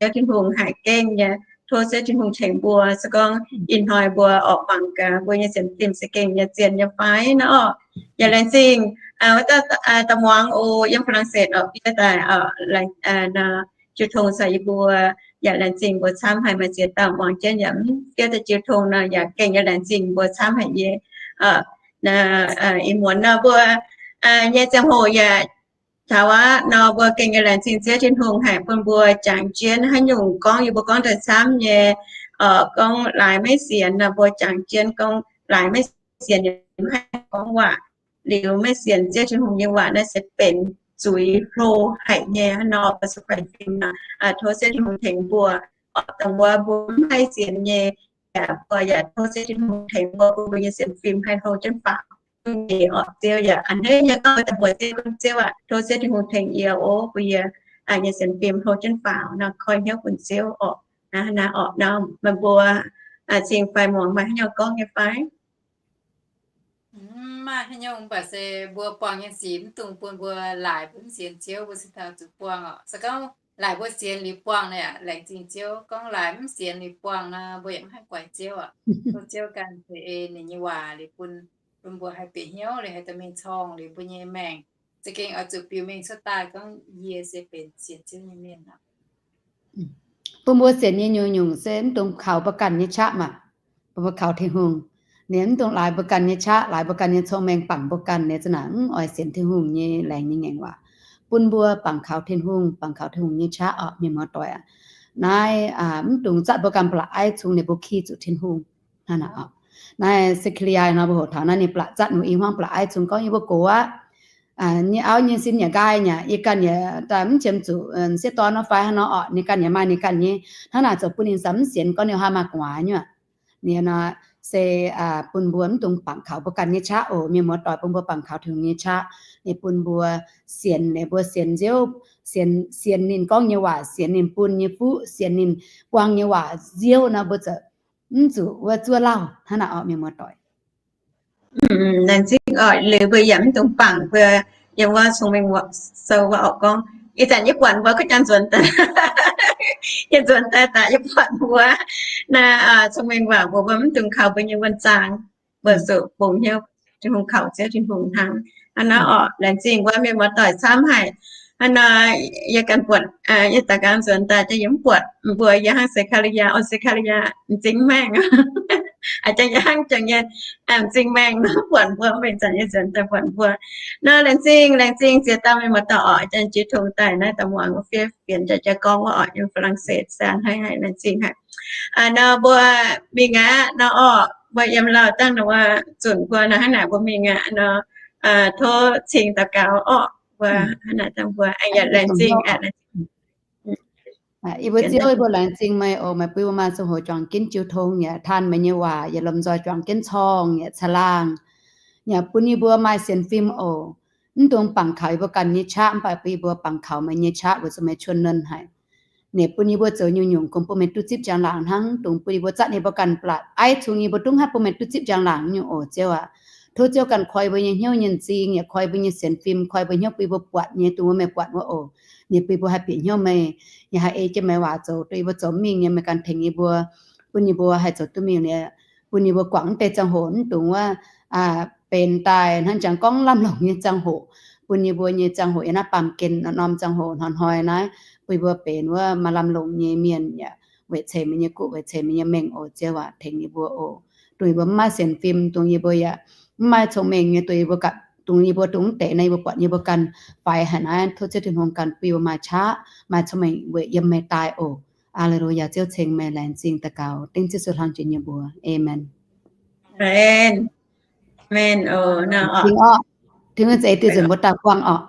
Ziouv Tin-Hungh haic gengh nyei, tov Ziouv Tin-Hungh tengx mbuo. Se gorngv ih hnoi mbuo orqc mangc gaax mbuo nyei sienx fim se gengh nyei zien nyei fai naaiv orqc. Yaac laengz zingh wuov dauh muangx oc, yiem Faa^lang^setv orqc, fiev daaih jiu tong caux yie mbuo. Yaac laengz zingh mbuo camv haic. Maaih ziex dauh muangx jienv yaac mv fiev daaih jiu tong nor, yaac gengh yaac laengz zingh mbuo camv haic nyei. Ih muonz nor mbuo nyei ziangh hoc yaac taux aqv nor, mbuo gengh yaac laengz zingh Ziouv Tin-Hungh haic bun mbuo jangx jienv haaix nyungc gorngv yie mbuo gorngv daaih camv nyei. Gorngv laaix maiv sienx nor, mbuo jangx jienv gorngv laaix maiv sienx, maiv haih gorngv waac. Liuz maiv sienx Ziouv Tin-Hungh nyei waac naaiv se benx zuiz hlo haic nyei hnangv nor, mbuo se faix fim nor, tov Ziouv Tin-Hungh tengx mbuo. Orqc, dongh wuov mbuo mv haih sienx nyei, yaac mbuo yaac tov Ziouv Tin-Hungh tengx mbuo, bun mbuo nyei sienx fim haih hlo jienv faaux. Orqc, Ziouv yaac a'hneiv nyei gorngv daaih mbuox Ziouv, Ziouv aac, tov Ziouv Tin-Hungh tengx yie oc, bun yie nyei sienx fim hlo jienv faaux nor, koi hnyouv bun Ziouv orqc. Naaiv orqc, nor meih mbuo cing fai muangx maaih haaix nyungc gorngv nyei fai? Mv maaih haaix nyungc, mv baac se mbuo buangh nyei sic mv dungx bun mbuo laaix mbuo mv sienx Ziouv, mbuo cingx daaih zuqc buangh orqc. Se gorngv laaix mbuo sienx liuz buangh nor, laengz zingh Ziouv. Gorngv laaix mv sienx liuz buangh nor, mbuo yaac mv haih guaix Ziouv aqv. Tov Ziouv ganh ceix ninh nyei waac liuz bun, bun mbuo haih bieqc hnyouv liuz haih dorh mingh corngh liuz mbuo nyei maengc. Za'gengh oix zuqc biux mengh cuotv daaih gorngv yie se benx sienx Ziouv nyei mienh aqv. Bun mbuo sienx nyei nyungc-nyungc se mv dungx kaux mbuo ganh nyei qaqv maah. Bun mbuo kaux Tin-Hungh. Ninh mv dungx laaix mbuo ganh nyei qaqv, laaix mbuo ganh nyei cong-mengh bangc mbuo ganh, ninh za'naaic mv oix sienx Tin-Hungh nyei laengz nyei ngaengc waac. Bun mbuo bangc kaux Tin-Hungh, bangc kaux Tin-Hungh nyei qaqv orqc, mienh muoz-doic aac. Naaiv mv dungx zatv mbuo ganh blatc aiv cunx ninh mbuo ki zuqc Tin-Hungh. Hnangv naaic orqc. Naaiv Se^ke^li^yaa nor mbuo hoqc taux naaiv ninh blatc zatv ninh i hmuangv blatc aiv cunx gorngv yie mbuo gox aqv. Nyei auv nyei sin yaac nqaai nyei, yie ganh yaac daaih mv qiemx zuqc sieqv dorn nor fai hnangv nor orqc. Ninh ganh yaac maaih ninh ganh nyei. Hnangv naaic zoux bun ninh za'gengh mv sienx gorngv ninh haaix maaih gu'nguaaz nyuoqc. Ninh nor se bun mbuo mv dungx bangc kaux mbuo ganh nyei qaqv oc. Mienh muoz-doic, bun mbuo bangc kaux Tin-Hungh nyei qaqv. Ninh bun mbuo sienx, ninh mbuo sienx Ziouv, sienx, sienx ninh gorngv nyei waac, sienx ninh bun nyei fuqv, sienx ninh buang nyei waac nziouv nor, mbuo ziouc mv zuqc wuov zuov lauh. Hnangv naaic orqc, mienh muoz-doic. Laengz zingh orqc, liuz mbuo yaac mv dungx bangc mbuo yiem wuov Cong-Mengh Sou wuov orqc gorngv, ih zanc yie buatc mbuo kuv jangx nzuonx daaih, yie nzuonx daaih daaih yie buatc mbuo naaiv Cong-Mengh Waac mbuox mbuo mv dungx kaux mbuo nyei wuonh zaang, mbuo zuqc bungx hnyouv Tin-Hungh, kaux Ziouv Tin-Hungh hnangv. Hnangv naaiv orqc, laengz zingh wuov mienh muoz-doic camv haic. Hnangv naaic yie ganh buatc, yie daaih ganh nzuonx daaih yie mv buatc mbuo, yie hnangv Se^ka^li^yaa, o, Se^ka^li^yaa m'zing maengh, a'jang yie hnangv jangx nyei m'zing maengh nor buatc mbuo, mv baac ih zanc yie nzuonx daaih buatc mbuo nor. Laengz zingh, laengz zingh ziex dauh mienh muoz-doic orqc, janx jiu tong daaih naaiv daaih muangx wuov fiev fienx jaax jaax gorngv wuov orqc, yiem Faa^lang^setv, se a'hneiv haic, laengz zingh haic. Nor mbuo mingh aqv nor orqc, mbuo yiem lauh dangh nor wuov zunc mbuo nor hnangv naaic mbuo mingh aqv nor, tov cing daux gaux orqc. Mbuo hnangv naaic dangh mbuo aengx yaac laengz zingh aqv. Yie mbuo Ziouv, yie mbuo laengz zingh meih oc. Meih bun yie mbuo maaih ziangh hoc juangc jienv jiu tong, yaac taan meih nyei waac, yaac lomh nzoih juangc jienv corng, yaac caangh laangh, yaac bun yie mbuo maaih sienx fim oc. Mv dungx bangc kaux yie mbuo ganh nyei qaqv, mv baac bun yie mbuo bangc kaux meih nyei qaqv weic zuqc meih cuotv nuonh haic. Ninh bun yie mbuo zoux nyungc-nyungc kungx bun meih duqv zipv njang-laangc hnangv, dungx bun yie mbuo zatv yie mbuo ganh blatc aiv cunx yie mbuo duqv haaix bun meih duqv zipv njang-laangc nyungc oc Ziouv aac. Tov Ziouv ganh koi yie mbuo nyei hnyouv nyei m'zing, yaac koi yie mbuo nyei sienx fim, koi yie mbuo hnyouv bun yie mbuo buatc nyei dongh wuov meih buatc wuov oc. Ninh bun yie mbuo haih bieqc hnyouv meih, yaac haih ei jienv meih waac zoux, dongh yie mbuo zoux mingh nyei meih ganh tengx yie mbuo, bun yie mbuo haih zoux duqv mingh nyei. Bun yie mbuo guangc mv deix ziangh hoc mv dungx wuov benx daaih hnangv jangx gorngv lamh longc nyei ziangh hoc. Bun yie mbuo nyei ziangh hoc yiem naaiv baamh gen norm ziangh hoc hnoi-hnoi naaiv, bun yie mbuo benx wuov maaih lamh longc nyei mienh yaac weic ceix meih nyei guoqv, weic ceix meih nyei mengh oc Ziouv aac. Tengx yie mbuo oc. dongh yie mbuo mv maaih sienx fim, dongh yie mbuo yaac mv maaih cong-mengh nyei, dongh yie mbuo ganh, dongh yie mbuo dongh mv deix naaiv, yie mbuo buatc yie mbuo ganh faix haic naaiv, tov Ziouv Tin-Hungh ganh bun yie mbuo maaih qaqv, maaih cong-mengh weic yiem meih daaih oc. Aa^le^lu^yaa. Ziouv ceng meih, laengz zingh daux gaux dengv Ziouv Yesu hlang jiex nyei mbuox. Aamen. Aamen. Aamen. Oc, Tin, zeix diuh nzunc mbuo daaih buangh oc.